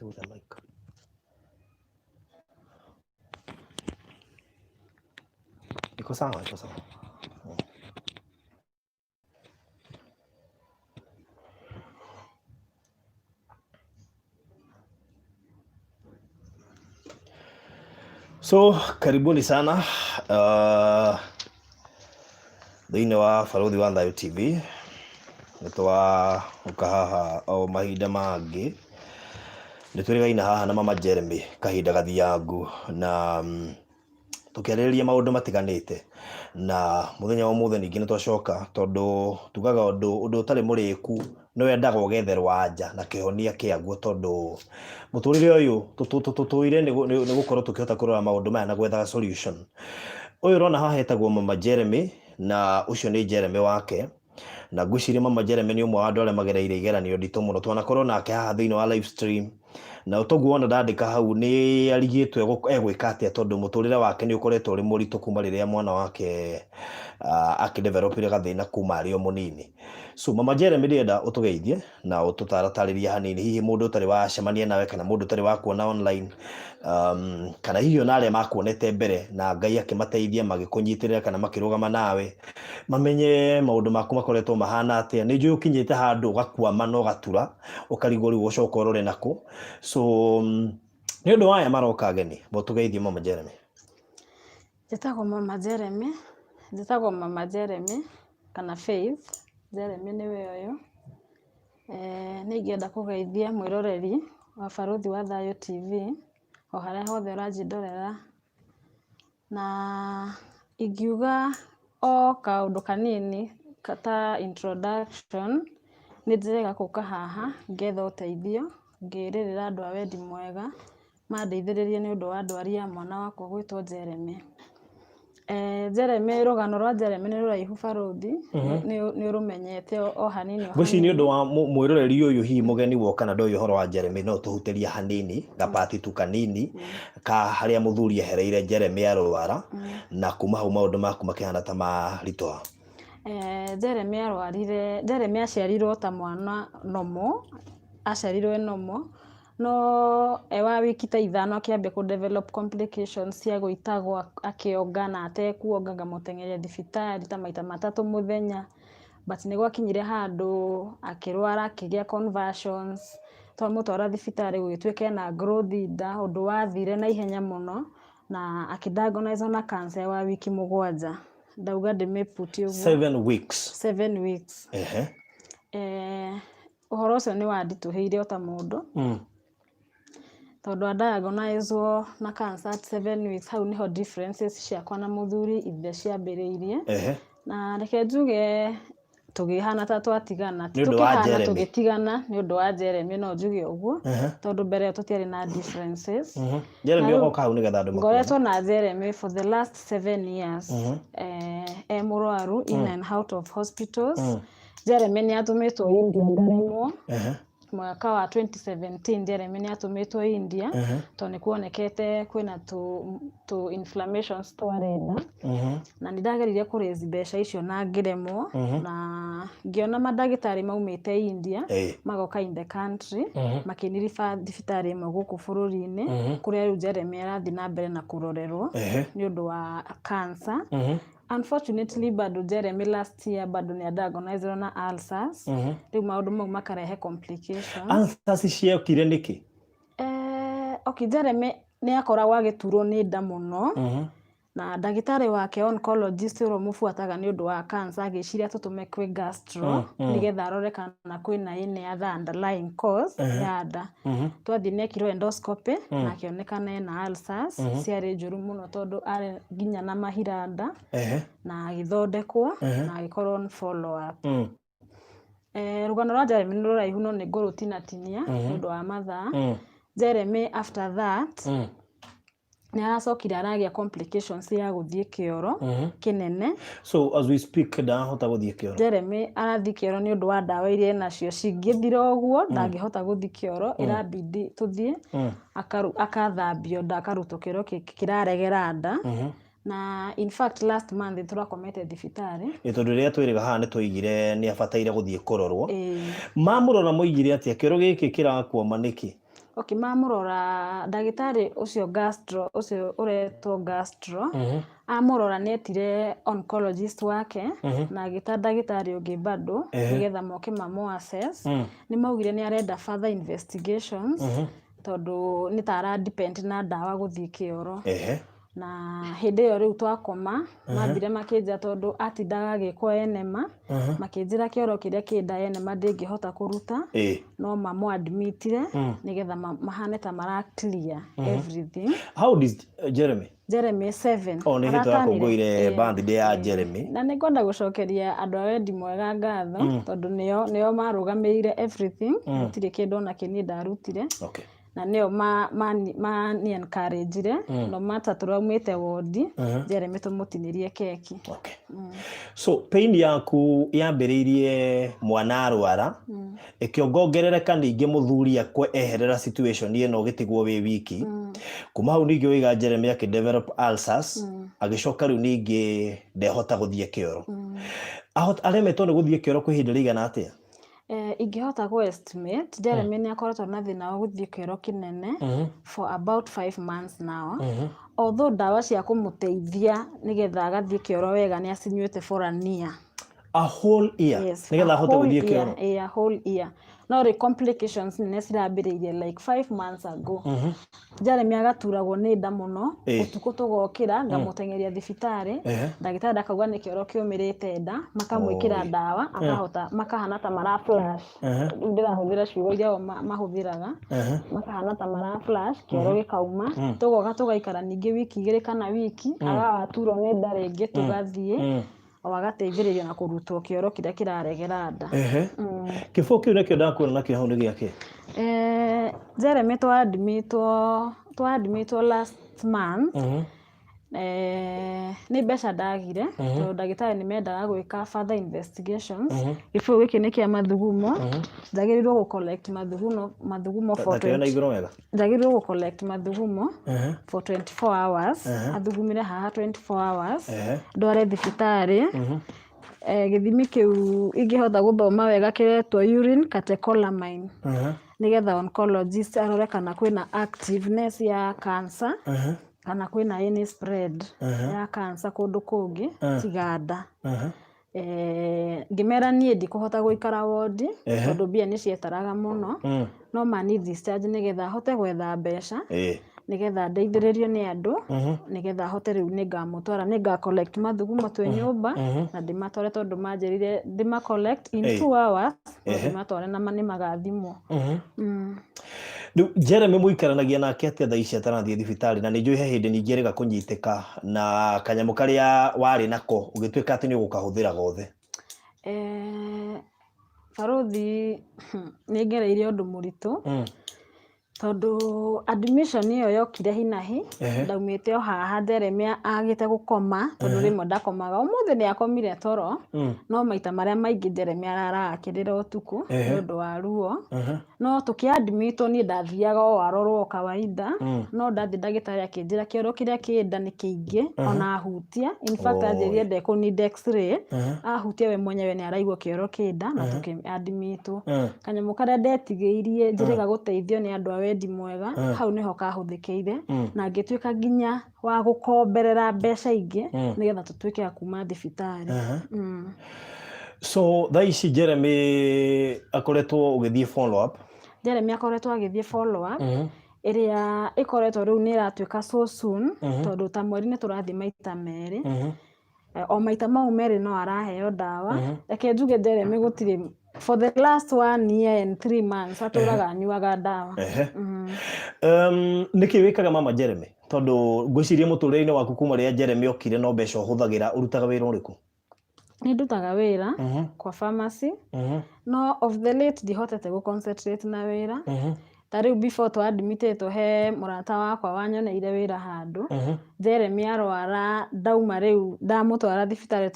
To the mic. Iko sawa, iko sawa. So karibuni sana thĩinĩ wa Barũthi wa Thayũ TV. Nĩ twaũka haha o mahinda mangĩ, nĩ twĩrĩgaine haha na Mama Jeremy kahinda gathiangu na tũkĩarĩrĩria maũndũ matiganĩte. Na mũthenya wa ũmũthĩ ningĩ nĩ twacoka tondũ tugaga ũndũ ũndũ ũtarĩ mũrĩku nĩ wendaga ũgetherwo anja na kĩhonia kĩaguo tondũ mũtũrĩre ũyũ tũtũire nĩ gũkorwo tũkĩhota kũrora maũndũ maya na gwethaga solution. Ũyũ ũrona haha etagwo Mama Jeremy na ũcio nĩ Jeremy wake. Na ngwĩciria Mama Jeremy nĩ ũmwe wa andũ arĩa magereire igeranio nditũ mũno. Twanakorwo nake haha thĩinĩ wa live stream na toguo wona ndandĩka hau nĩ arigĩtwo egwĩka atĩa tondũ mũtũrĩre wake nĩ ũkoretwo ũrĩ mũritũ kuma rĩrĩa mwana wake akĩdevelopire gathĩna kuma arĩ o mũnini. So Mama Jeremy ndĩrenda ũtũgeithie na ũtũtaratarĩrie hanini hihi mũndũ ũtarĩ wacemania nawe kana mũndũ ũtarĩ wakuona online, kana hihi ona arĩa makuonete mbere na Ngai akĩmateithia magĩkũnyitĩrĩra kana makĩrũgama nawe, mamenye maũndũ maku makoretwo mahana atĩa. Nĩ njũĩ ũkinyĩte handũ ũgakwama na ũgatura ũkarigwo rĩu ũcoke ũrore nakũ. So nĩ ũndũ wa aya maroka ageni, ũtũgeithie Mama Jeremy. Njĩtagwo Mama Jeremy, njĩtagwo Mama Jeremy kana Faith, Jeremy nĩwe ũyũ. Niĩ ingĩenda kũgeithia mwĩroreri wa Barũthi wa Thayũ TV, o harĩa hothe ũranjĩndorera. Na ingiuga o kaũndũ kanini ta introduction, nĩ njĩrĩga gũka haha ngetha ũteithio, ngĩrĩrĩra andũ a wendi mwega, mandeithĩrĩrie nĩ ũndũ wa ndwari ya mwana wakwa ũgwĩtwo Jeremy. Jeremy, rũgano rwa Jeremy nĩ rũraihu barũthi, nĩ ũrũmenyete o hanini o Ngwĩciria nĩ hanini. ũndũ wa mwĩroreri ũyũ hihi mũgeni woka na ndoĩ ũhoro wa Jeremy, no tũhutĩrie hanini gapati tu kanini ka harĩa mũthuri ehereire Jeremy arwara, na kuma hau maũndũ maku makĩhana ta maritũha. Jeremy arwarire, Jeremy aciarirwo ta mwana normal, aciarirwo e normal, no e wa wiki ta ithano akĩambia kũ develop complications cia gũitagwo akĩonga na atekuonga, ngamũteng'eria thibitarĩ ta maita matatũ mũthenya, but nĩ gwakinyire handũ akĩrwara akĩgĩa convulsions, twamũtwara thibitarĩ gũgĩtuĩka ena growth nda, ũndũ wathire na ihenya mũno, na akĩ diagnose na cancer e wa wiki 7. Ndauga ndĩmĩput ũguo. 7 weeks. 7 weeks. Ũhoro ũcio nĩ wanditũhĩire o ta mũndũ, tondũ a diagnosed na cancer at 7 weeks, hau nĩho differences ciakwa na mũthuri ithe ciambĩrĩirie. Na reke njuge tũgĩhana ta twatigana, Nĩ ũndũ wa tũkĩhana Jeremy. Tũgĩtigana nĩ ũndũ wa Jeremy, no njuge ũguo, tondũ mbere ĩyo tũtiarĩ na differences. Jeremy Na rĩu ũgoka hau nĩgetha andũ makuone. Ngoretwo na Jeremy for the last 7 years, e mũrwaru, in and out of hospitals. Jeremy nĩ atũmĩtwo India ngaremwo. Mwaka wa 2017 Jeremy nĩ atũmĩtwo India tondũ nĩ kuonekete kwĩna tũ inflammations twarĩ nda, na nĩ ndageririe kũ raise mbeca icio na ngĩremwo, na ngĩona mandagĩtarĩ maumĩte India magoka in the country, makĩniriba thibitarĩ ĩmwe gũkũ bũrũri-inĩ, kũrĩa rĩu Jeremy arathiĩ na mbere na kũrorerwo nĩ ũndũ wa cancer. Unfortunately, bado Jeremy last year bado nĩ diagnosed na ulcers. Rĩu maũndũ mau makarehe complications. Ulcers ciokire nĩkĩ? Okay, Jeremy nĩ akoragwo agĩturwo nĩ nda mũno, na ndagĩtarĩ wake oncologist ũrĩa ũmũbuataga nĩ ũndũ wa cancer agĩciria tũtũme kwĩ gastro nĩgetha arore kana kwĩna any other underlying cause ya nda. Twathiĩ nĩ ekirwo endoscopy na akĩonekana ena ulcers ciarĩ njũru mũno tondũ arĩ nginya na mahira nda, na agĩthondekwo na agĩkorwo on follow up. Rũgano rwa Jeremy nĩ rũraihu no nĩ ngũrũtinatinia nĩ ũndũ wa mathaa. Jeremy after that nĩ aracokire aragĩa complications ya gũthiĩ kĩoro kĩnene. So as we speak ndahota gũthiĩ kĩoro? Jeremy arathiĩ kĩoro nĩ ũndũ wa ndawa iria enacio, cingĩthira ũguo ndangĩhota gũthiĩ kĩoro, ĩrabidi tũthiĩ akathambio nda, akarutwo kĩoro kĩraregera nda. Na in fact last month tũrakomete thibitarĩ. Ĩ tondũ rĩrĩa twĩrĩga haha nĩ twoigire nĩ abataire gũthiĩ kũrorwo. Mamũrora moigire atĩa, kĩoro gĩkĩ kĩrakwama nĩkĩ? Okay, mamũrora ndagĩtarĩ ũcio gastro, ũcio ũretwo gastro, amũrora nĩ etire oncologist wake na agĩta ndagĩtarĩ ũngĩ bado nĩgetha moke mamũ assess. Nĩ maugire nĩ arenda further investigations tondũ nĩ ta ara depend na ndawa gũthiĩ kĩoro. Na hĩndĩ ĩyo rĩu twakoma, mambire makĩnjĩra tondũ atindaga agĩkwo enema, makĩnjĩra kĩoro kĩrĩa kĩ nda enema ndĩngĩhota kũruta, no mamũ admitire nĩgetha mahane ta mara clear everything. How old is Jeremy? Jeremy 7. Oh, nĩ hĩndĩ tũrakũngũire birthday ya Jeremy. Na nĩ ngwenda gũcokeria andũ a wendi mwega ngatho tondũ nĩo marũgamĩrĩire everything, gũtirĩ kĩndũ ona kĩ niĩ ndarutire. Na nĩo ma encourage-ire, no matter tũraumĩte wondi, Jeremy tũmũtinĩrie keki. So pain yaku yambĩrĩirie mwana arwara, ĩkĩongongerereka ningĩ mũthuri akwe eherera situation ĩno ũgĩtigwo wĩ wiki. Kuma hau ningĩ wĩiga Jeremy akĩ develop ulcers, agĩcoka rĩu ningĩ ndehota gũthiĩ kĩoro. Aremetwo nĩ gũthiĩ kĩoro kwa ihinda rĩigana atĩa? Ingĩhota gũ estimate, Jeremy nĩ akoretwo na thĩna wa gũthiĩ kĩoro kĩnene for about 5 months now. Although ndawa cia kũmũteithia nĩgetha agathiĩ kĩoro wega nĩ acinyuĩte for a year. A whole year? Yes, nĩgetha a ahote whole gũthiĩ year, kĩoro? A whole year. No rĩ complications nene cirambĩrĩirie like 5 months ago. Jeremy agaturagwo nĩ nda mũno, ũtukũ tũgokĩra, ngamũteng'eria thibitarĩ, ndagĩtarĩ akauga nĩ kĩoro kĩũmĩrĩte nda, makamwĩkĩra ndawa, akahota, makahana ta mara flush. Rĩu ndĩrahũthĩra ciugo iria o mahũthĩraga, makahana ta mara flush, kĩoro gĩkauma, tũgoka tũgaikara ningĩ wiki igĩrĩ kana wiki, agaturwo nĩ nda rĩngĩ tũgathiĩ, o agateithĩrĩrio na kũrutwo kĩoro kĩrĩa kĩraregera nda. Kĩbũyũ kĩu nakĩo ndakuona nakĩo hau nĩ gĩakĩ? Jeremy twa-admitwo last month. Nĩ mbeca ndagire, tondũ ndagĩtarĩ nĩ mendaga gwĩka further investigations. Gĩbũyũ gĩkĩ nĩ kĩa mathugumo, njagĩrĩirwo gũ collect mathugumo for Takĩoya na 20 igũrũ wega. Njagĩrĩirwo gũ collect mathugumo for 24 hours, athugumire haha 24 hours, ndware thibitarĩ. Gĩthimi kĩu ingĩhota gũthoma wega kĩretwo urine catecholamine, nĩgetha oncologist arore kana kwĩna activeness ya cancer, kana kwĩna any spread ya cancer kũndũ kũngĩ tiga nda. Ngĩmera niĩ ndikũhota gũikara wondi tondũ mbia nĩ cietaraga mũno, no mani discharge nĩgetha hote gwetha mbeca, nĩgetha ndeithĩrĩrio nĩ andũ, nĩgetha hote rĩu nĩngamũtwara, nĩnga collect mathugumo twĩ nyũmba na ndĩmatware, tondũ manjĩrire ndĩma collect in 2 hours, no ndĩmatware na nĩmagathimwo. Rĩu Jeremy mũikaranagia nake atĩa thaa ici atarathiĩ thibitarĩ, na nĩ njũĩ he hĩndĩ ningĩ erĩga kũnyitĩka na kanyamũ karĩa warĩ nako ũgĩtuĩka atĩ nĩ ũgũkahũthĩra gothe? Barũthi, nĩ ngereire ũndũ mũritũ, tondũ admission ĩyo yokire hinahi, ndaumĩte o haha Jeremy agĩte gũkoma, tondũ rĩmwe ndakomaga, ũmũthĩ nĩ akomire toro, no maita marĩa maingĩ Jeremy araraga akĩrĩra ũtukũ nĩ ũndũ wa ruo. No tũkĩ-admitwo niĩ ndathiaga o arorwo o kawaida, no ndathiĩ ndagĩtarĩ akĩnjĩra kĩoro kĩrĩa kĩ nda nĩ kĩingĩ, ona ahutia, in fact anjĩrire ndekũ-need x-ray, ahutia we mwenyewe nĩ araigua kĩoro kĩ nda, na tũkĩ-admitwo. Kanyamũ karĩa ndetigĩirie njĩrĩga gũteithio nĩ andũ a wendi mwega, hau nĩho kahũthĩkĩire, na ngĩtuĩka nginya wa gũkomberera mbeca ingĩ nĩgetha tũtuĩke a kuma thibitarĩ. So thaa ici Jeremy akoretwo ũgĩthiĩ follow up? Jeremy akoretwo agĩthiĩ follow up, ĩrĩa ĩkoretwo rĩu nĩ ĩratuĩka so soon, tondũ ta mweri nĩ tũrathiĩ maita merĩ. O maita mau merĩ no araheo ndawa. Reke njuge Jeremy gũtirĩ, for the last 1 year and 3 months atũraga anyuaga ndawa. Nĩkĩ wĩkaga mama Jeremy? Tondũ ngwĩciria mũtũrĩre-inĩ waku kuma rĩrĩa Jeremy okire no mbeca ũhũthagĩra, ũrutaga wĩra ũrĩkũ? Nĩ ndutaga wĩra kwa pharmacy, no of the late ndihotete gũ concentrate na wĩra. Ta rĩu before twa admitĩtwo he mũrata wakwa wanyoneire wĩra handũ, Jeremy arwara ndauma rĩu ndamũtwara thibitarĩ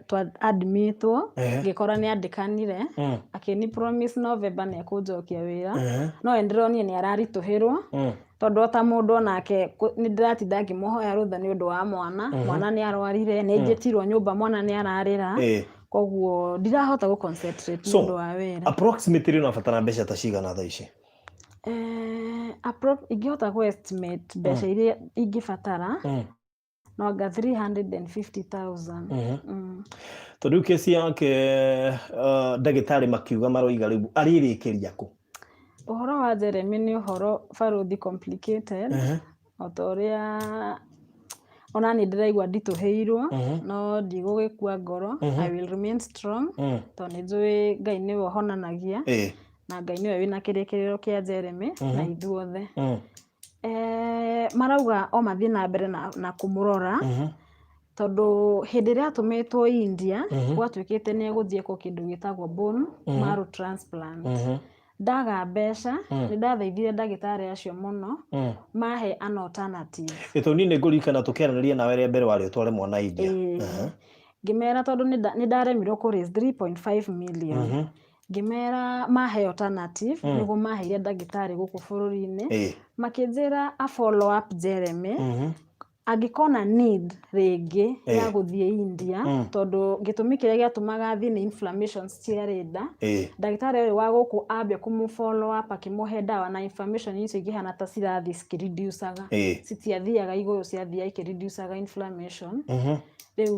twa admitwo, ngĩkora nĩ andĩkanire, akĩni promise November nĩ ekũnjokia wĩra, no ndĩronire nĩ araritũhĩrwo, tondũ o ta mũndũ onake nĩ ndĩratinda ngĩmũhoya rũtha nĩ ũndũ wa mwana, mwana nĩ arwarire, nĩ njĩtirwo nyũmba, mwana nĩ ararĩra, koguo ndirahota gũ concentrate nĩ ũndũ wa wĩra. Approximately ũrabatara mbeca ta cigana thaa ici? Ingĩhota kũ estimate mbeca iria ingĩbatara no anga 350,000. Tondũ rĩu kesi yake, ndagĩtarĩ makiuga maroiga rĩu arĩrĩkĩria kũ? Ũhoro wa Jeremy nĩ ũhoro, barũthi, complicated, o ta ũrĩa ona niĩ ndĩraigua nditũhĩirwo, no ndigũgĩkua ngoro. I will remain strong, tondũ nĩ njũĩ Ngai nĩwe ũhonanagia na Ngai nĩwe wĩna kĩrĩkĩrĩro kĩa Jeremy na ithuothe. Marauga o mathiĩ na mbere na kũmũrora, tondũ hĩndĩ ĩrĩa atũmĩtwo India gwatuĩkĩte nĩ egũthiĩ ekwo kĩndũ gĩtagwo bone marrow transplant. Ndaga mbeca, nĩ ndathaithire ndagĩtarĩ acio mũno mahe an alternative. Ĩtũ niĩ nĩ ngũririkana tũkĩaranĩria nawe rĩa mbere warĩ ũtware mwana India. Ĩĩ. Ngĩmera tondũ nĩ ndaremirwo kũ raise 3.5 million, ngĩmera mahe alternative. Nĩguo maheire ndagĩtarĩ gũkũ bũrũri-inĩ, makĩnjĩra a follow up Jeremy, angĩkona need rĩngĩ ya gũthiĩ India, tondũ gĩtũmi kĩrĩa gĩatũmaga athiĩ nĩ inflammations ciarĩ nda. Ndagĩtarĩ ũyũ wa gũkũ ambia kũmũ follow up, akĩmũhe ndawa, na inflammation icio ikĩhana ta cirathiĩ cikĩreducaga. Citiathiaga igũrũ, ciathiaga ikĩreducaga inflammation. Rĩu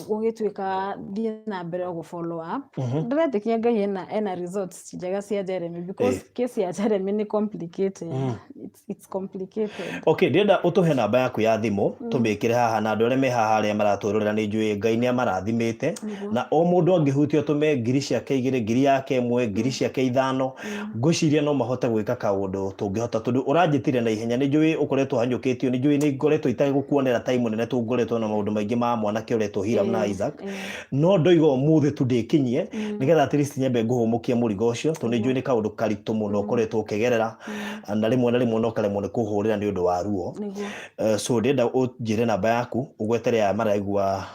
gũgĩtuĩka thiĩ na mbere o gũ follow up. Ndĩretĩkia Ngai ena results njega cia Jeremy, because case ya Jeremy nĩ complicated. It's complicated. Okay, ndĩrenda ũtũhe namba yaku ya thimũ, tũmĩkĩre haha, na andũ arĩa me haha, arĩa maratwĩrorera, nĩ njũĩ Ngai nĩ amarathimĩte, na o mũndũ angĩhutio atũme ngiri ciake 2, ngiri yake 1, ngiri ciake 5, ngwĩciria no mahote gwĩka kaũndũ tũngĩhota, tondũ ũranjĩtire na ihenya. Nĩ njũĩ ũkoretwo hanyũkĩtio, nĩ njũĩ nĩ ngoretwo itagũkuonera time nene, tũngoretwo na maũndũ maingĩ ma mwanake ũretwo Hiram na Isaac, no ndoiga ũmũthĩ tu ndĩkinyie nĩgetha at least nyambe ngũhũmũkie mũrigo ũcio, tondũ nĩ njũĩ nĩ kaũndũ karitũ mũno ũkoretwo ũkĩgerera, na rĩmwe na rĩmwe no karemwo nĩ kũhũrĩra nĩ ũndũ wa ruo. So ndĩrenda ũnjĩre namba yaku, ũgwetere aya maraigua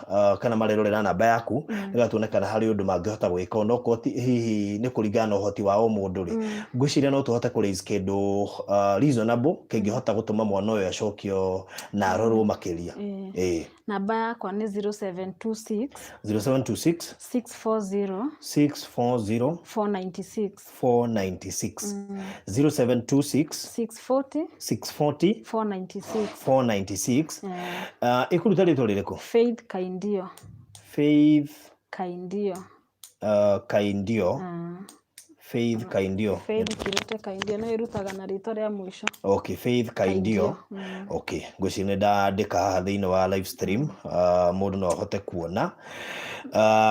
kana marerorera namba yaku, nĩgetha tuone kana harĩ ũndũ mangĩhota gwĩka, onokorwo hihi nĩ kũringana na ũhoti wa o mũndũ rĩ. Ngwĩciria no tũhote kũ raise kĩndũ reasonable kĩngĩhota gũtũma mwana ũyũ acokio na arorwo makĩria. Namba yakwa nĩ 0726 0726 640 640 496. 496. 0726 640 640 496. 496. Ĩkũruta rĩtwa rĩrĩkũ? Faith Kaindio. Faith Kaindio. Kaindio. Faith Kaindio. Faith Kirote Kaindio, no ĩrutaga na rĩtwa rĩa mũico. Okay, Faith Kaindio. Okay, ngwĩciria nĩ ndandĩka haha thĩinĩ wa live stream, mũndũ no ahote kuona.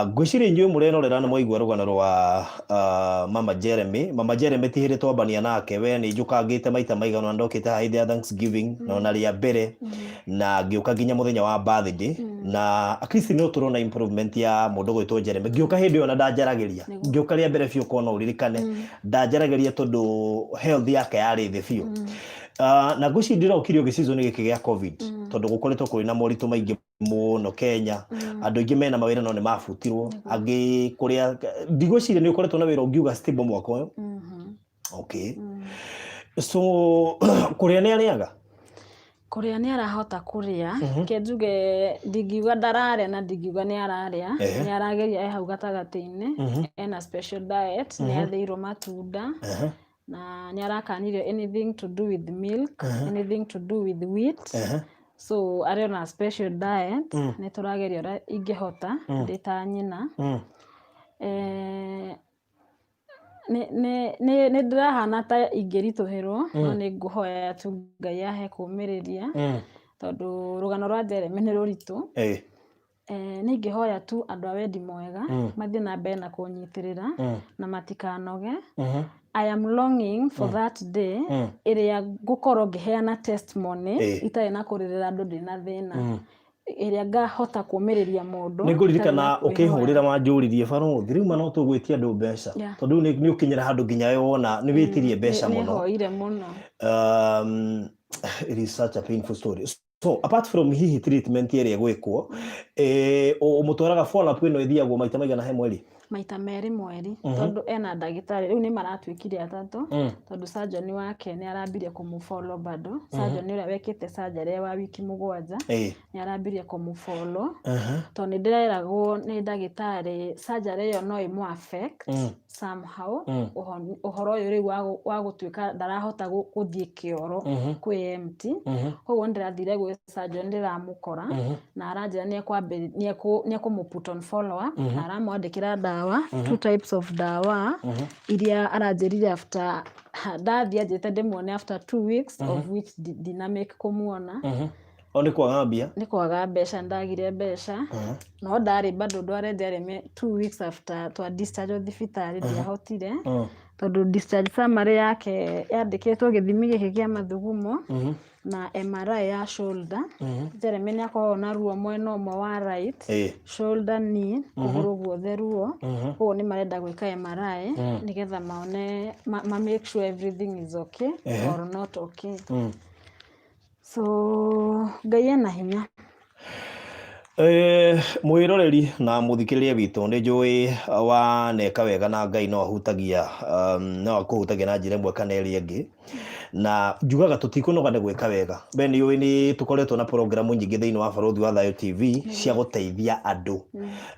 Ngwĩciria inyuĩ mũrerorera nĩ mwaigua rũgano rwa Mama Jeremy. Mama Jeremy ti hĩndĩ twambania nake, we nĩ njũkangĩte maita maigana na ndokĩte haha hĩndĩ ya Thanksgiving na ona rĩa mbere, na ngĩũka nginya mũthenya wa birthday, na at least no tũrona improvement ya mũndũ gwĩtwo Jeremy. Ngĩũka hĩndĩ ĩyo na ndanjaragĩria, ngĩũka rĩa mbere biũ, korwo no ũririkane, ndanjaragĩria tondũ health yake yarĩ thĩ biũ. Na ngwĩciria ndĩrokire ũgĩ season gĩkĩ gĩa COVID, tondũ gũkoretwo kũrĩ na moritũ maingĩ mũno Kenya. Andũ aingĩ mena mawĩra no nĩ mabutirwo, angĩ kũrĩa ndigwĩciria nĩ ũkoretwo na wĩra ũngiuga stable mwaka ũyũ. Okay, so kũrĩa nĩ arĩaga? Kũrĩa nĩ arahota kũrĩa. Ke njuge ndingiuga ndararĩa na ndingiuga nĩ ararĩa. Nĩ arageria, e hau gatagatĩ-inĩ. Ena special diet, nĩ athĩirwo matunda na nĩ arakanirio anything to do with milk, anything to do with wheat. So arĩ ona special diet. Nĩ tũrageria ũrĩa ingĩhota ndĩ ta nyina. Nĩ ndĩrahana ta ingĩritũhĩrwo, no nĩ ngũhoya tu Ngai ahe kũũmĩrĩria, tondũ rũgano rwa Jeremy nĩ rũritũ. Nĩ ingĩhoya tu andũ a wendi mwega mathiĩ na mbere na kũnyitĩrĩra na matikanoge. I am longing for that day ĩrĩa ngũkorwo ngĩheana testimony itarĩ na kũrĩrĩra andũ ndĩna thĩna, ĩrĩa ngahota kũũmĩrĩria mũndũ Nĩ ngũririkana itarĩ na kwĩhoya. Ũkĩhũrĩra wanjũririe, "Barũthi, rĩu ma no tũgwĩtia andũ mbeca?" Tondũ rĩu nĩ ũkinyĩra handũ nginya we wona nĩ wĩtirie mbeca Nĩ mũno. Hoire mũno. It is such a painful story. So apart from hihi treatment ĩrĩa ĩgwĩkwo, ũmũtwaraga follow up ĩno ĩthiagwo maita maigana he mweri? Maita merĩ mweri, tondũ ena ndagĩtarĩ rĩu nĩ maratuĩkire atatũ, tondũ surgeon wake nĩ arambirie kũmũ follow bado. Surgeon ũrĩa wekĩte surgery wa wiki 7 nĩ arambirie kũmũ follow, tondũ nĩ ndĩreragwo nĩ ndagĩtarĩ surgery ĩyo no ĩmũ affect somehow. Ũhoro ũyũ rĩu wa gũtuĩka ndarahota gũthiĩ kĩoro kwĩ empty. Koguo nĩ ndĩrathire gwĩ surgeon, ndĩramũkora na aranjĩra nĩ ekũmũ put on follow up, na aramwandĩkĩra ndawa, two types of ndawa iria aranjĩrire after ndathiĩ, anjĩrĩte ndĩmuone after 2 weeks, of which ndinamake kũmuona. O nĩ kwaga mbia? Nĩ kwaga mbeca, ndagire mbeca, no ndarĩ bado ndware Jeremy 2 weeks after twa discharge thibitarĩ, ndiahotire, tondũ discharge summary yake yandĩkĩtwo gĩthimi gĩkĩ kĩa mathugumo na MRI ya shoulder. Jeremy nĩ akoragwo na ruo mwena ũmwe wa right shoulder, knee, kũgũrũ guothe ruo. Koguo nĩ marenda gwĩka MRI nĩgetha maone ma make sure everything is okay or not okay. So Ngai ena hinya. Mwĩroreri na mũthikĩrĩria witũ, nĩ njũĩ waneka wega na Ngai no ahutagia, no akũhutagia na njĩra ĩmwe kana ĩrĩa ĩngĩ, na njugaga tũtikũnoga nĩ gwĩka wega. We nĩ ũĩ nĩ tũkoretwo na programu nyingĩ thĩinĩ wa Barũthi wa Thayũ TV cia gũteithia andũ.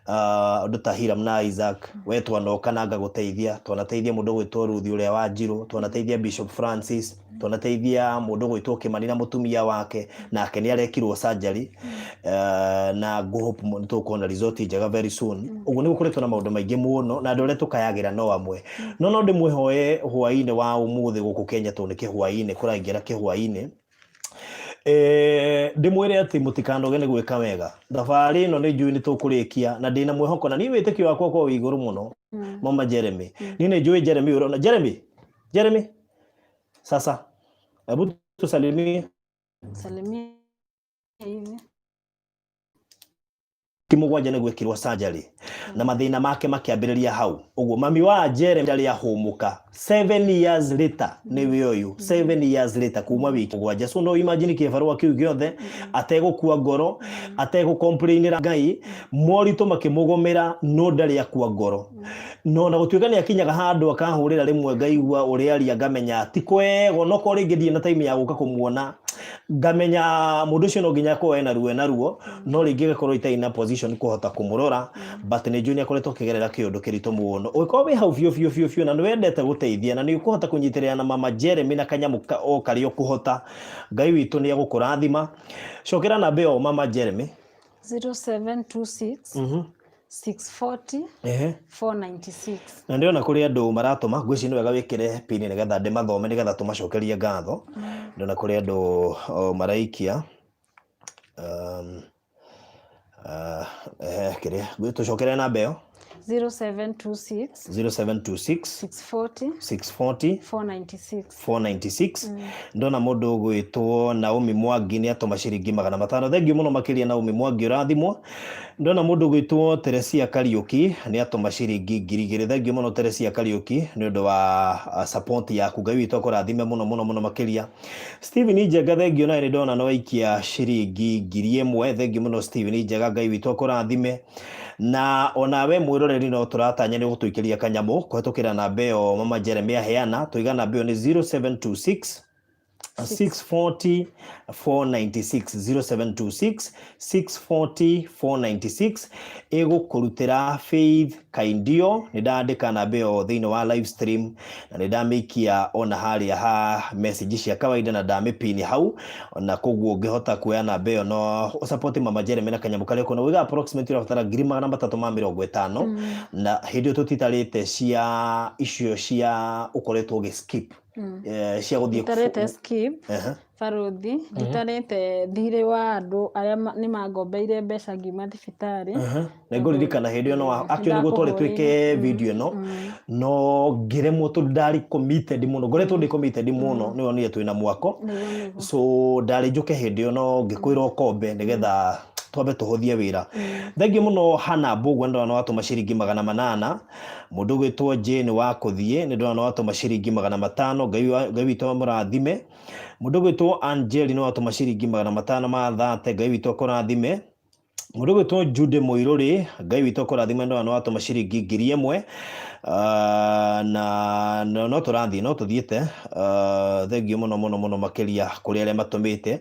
Andũ ta Hiram na Isaac, we twanoka na ngagũteithia, twanateithia mũndũ ũgwĩtwo Ruthi ũrĩa wa Njirũ, twanateithia Bishop Francis, twanateithia mũndũ ũgwĩtwo Kĩmani na mũtumia wake, nake nĩ arekirwo surgery, na ngũhope nĩ tũkuona result njega very soon. Ũguo nĩ gũkoretwo na maũndũ maingĩ mũno, na andũ arĩa tũkayagĩra no amwe, no ndĩmwĩhoe hwaĩ-inĩ wa ũmũthĩ gũkũ Kenya, tondũ nĩ kĩhwaĩ-inĩ kũraingĩra kĩhwaĩ-inĩ. Ndĩmwĩre atĩ mũtikanoge nĩ gwĩka wega. Thabarĩ ĩno nĩ njũĩ nĩ tũkũrĩkia, na ndĩna mwĩhoko na niĩ wĩtĩkio wakwa ũkorwo wĩ igũrũ mũno. Mama Jeremy, niĩ nĩ njũĩ Jeremy ũrona Jeremy, Jeremy, sasa hebu tusalimie. Salimia hivi. 7 nĩ gwĩkirwo surgery na mathĩna make makĩambĩrĩria hau. Ũguo mami wa Jeremy ndarĩ ahũmũka 7 years later, nĩwe ũyũ, 7 years later kuma wiki 7. So no imagine kĩbarũa kĩu gĩothe ategũkua ngoro, ategũcomplainĩra Ngai, moritũ makĩmũgũmĩra, no ndarĩ akua ngoro. No na gũtuĩka nĩ akinyaga handũ akahũrĩra rĩmwe, ngaigua ũrĩa aria, ngamenya ti kwega, no korwo rĩngĩ ndirĩ na time ya gũka kũmuona, ngamenya mũndũ ũcio no nginya akorwo ena ruo, ena ruo, no rĩngĩ gakorwo itarĩ na position kũhota kũmũrora, but nĩ njũĩ nĩ akoretwo akĩgerera kĩũndũ kĩritũ mũno. Ũngĩkorwo wĩ hau biũ biũ biũ biũ na nĩ wendete gũteithia na nĩ ũkũhota kũnyitĩrĩra na mama Jeremy na kanyamũ o karĩa ũkũhota, Ngai witũ nĩ egũkũrathima. Cokera namba ĩyo, mama Jeremy. 0726 640 496. Na ndĩrona kũrĩ andũ maratũma, ngwĩciria nĩ wega wĩkĩre pini nĩgetha ndĩmathome, nĩgetha tũmacokerie ngatho. Ndĩrona kũrĩ andũ maraikia kĩrĩa, tũcokere namba ĩyo. 0726 0726 640 640 496. 496. Ndona mũndũ ũgwĩtwo Naomi Mwangi nĩ atũma ciringi 500. Thengiũ mũno makĩria, Naomi Mwangi, ũrathimwo. Ndona mũndũ ũgwĩtwo Teresia Kariũki nĩ atũma ciringi 2000. Thengiũ mũno, Teresia Kariũki, nĩ ũndũ wa support yaku. Ngai witũ akũrathime mũno mũno mũno makĩria. Steven Njenga, thengiũ nawe, nĩ ndona nĩ waikia ciringi 1000. Thengiũ mũno, Steven Njenga, Ngai witũ akũrathime. Na onawe mwĩroreri, no tũratanya nĩ gũtũikĩria kanyamũ kũhetũkĩra namba ĩyo mama Jeremy aheana. Tũiga namba ĩyo nĩ 0726 640 496, 0726 640 496, ĩgũkũrutĩra Faith Kaindio. Nĩ ndandĩka namba ĩyo thĩinĩ wa live stream na nĩ ndamĩikia ona harĩa ha message cia kawaida na ndamĩpini hau, na koguo ũngĩhota kuoya namba ĩyo no ũsupport mama Jeremy na kanyamũ karĩa ũkuona. Wĩga approximately ũrabatara 350,000, na hĩndĩ ĩyo tũtitarĩte cia icio cia ũkoretwo ũgĩ skip, cia gũthiĩ. Nditarĩte skip. Baruthi, nditarĩte thirĩ wa andũ arĩa nĩ mangombeire mbeca ngiuma thibitarĩ. Nĩ ngũririkana hĩndĩ ĩyo no actually nĩguo twarĩ twĩke video ĩno, no ngĩremwo tondũ ndarĩ committed mũno, ngoretwo ndĩ committed mũno, nĩ wonire twĩna mwako. Nĩguo. So ndarĩ njũke hĩndĩ ĩyo, no ngĩkwĩra ũkombe nĩgetha twambe tũhũthie wĩra. Thengiũ mũno, Hana Mbũgua, nĩ ndona nĩ watũma ciringi 800. Mũndũ ũgwĩtwo Jane wa kũthiĩ, nĩ ndona nĩ watũma ciringi 500. Ngai witũ amũrathime. Mũndũ ũgwĩtwo Angeli nĩ watũma ciringi 530, Ngai witũ akũrathime. Mũndũ ũgwĩtwo Jude Mũirũrĩ, Ngai witũ akũrathime ndona nĩ watũma ciringi 1000. Na no tũrathiĩ, no tũthiĩte. Thengiũ mũno mũno mũno makĩria kũrĩ arĩa matũmĩte.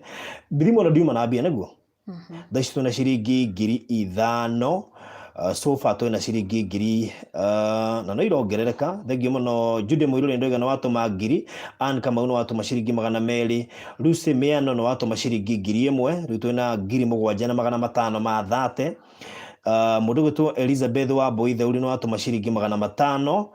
Thimũ ĩno ndiuma na mbia nĩguo? Thaa ici twĩna ciringi 5000. So far twĩna ciringi ngiri na no irongerereka. Thengiũ mũno Jude Mũirũrĩ, ndoiga nĩ watũma 1000. Ann Kamau nĩ watũma ciringi 200. Lucy Miano nĩ watũma ciringi 1000. Rĩu twĩna 7530. Mũndũ ũgwĩtwo Elizabeth wa Mbui Theuri nĩ watũma ciringi 500.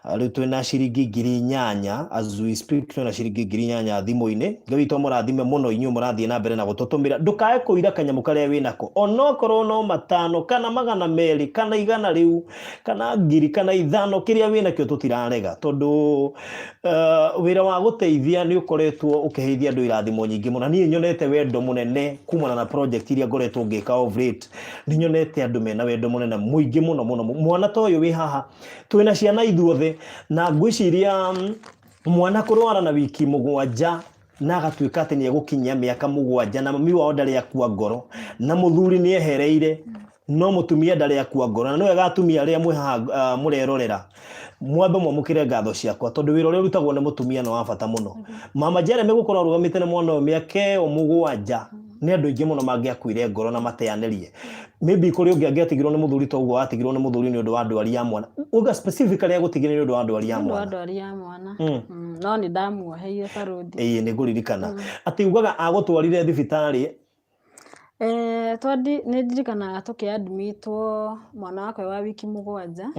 Rĩu twĩna ciringi 8000, as we speak twĩna ciringi 8000 thimũ-inĩ. Ngai witũ amũrathime mũno inyuĩ mũrathiĩ na mbere na gũtũtũmĩra. Ndũkae kũira kanyamũ karĩa wĩnako, onokorwo no 5 kana 200 kana 100 rĩu kana 1000 kana 5, kĩrĩa wĩnakĩo tũtirarega, tondũ wĩra wa gũteithia nĩ ũkoretwo ũkĩheithia andũ irathimo nyingĩ mũno. Niĩ nyonete wendo mũnene kumana na project iria ngoretwo ngĩka of late. Nĩ nyonete andũ mena wendo mũnene mũingĩ mũno mũno. Mwana ta ũyũ wĩ haha, twĩna ciana ithuothe, na ngwĩciria mwana kũrwara na wiki 7 na agatuĩka atĩ nĩ egũkinyia mĩaka 7 na mami wao ndarĩ akua ngoro, na mũthuri nĩ ehereire, no mũtumia ndarĩ akua ngoro. Na nĩ wega atumia arĩa mwĩ haha mũrerorera mwambe mwamũkĩre ngatho ciakwa, tondũ wĩra ũrĩa ũrutagwo nĩ mũtumia nĩ wa bata mũno. Mama Jeremy gũkorwo arũgamĩte na mwana ũyũ mĩaka ĩyo 7, nĩ andũ aingĩ mũno mangĩakuire ngoro na mateanĩrie. Maybe kũrĩ ũngĩ angĩatigirwo nĩ mũthuri ta ũguo watigirwo nĩ mũthuri nĩ ũndũ wa ndwari ya mwana. Uga specifically agũtigire nĩ ũndũ wa ndwari ya Nĩ ũndũ wa mwana. ndwari ya mwana. No nĩ ndamuoheire, barũthi. Ĩĩ, nĩ ngũririkana atĩ ugaga agũtwarire thibitarĩ. Twandi nĩ ndirikanaga tũkĩadmitwo mwana wakwa wa wiki 7,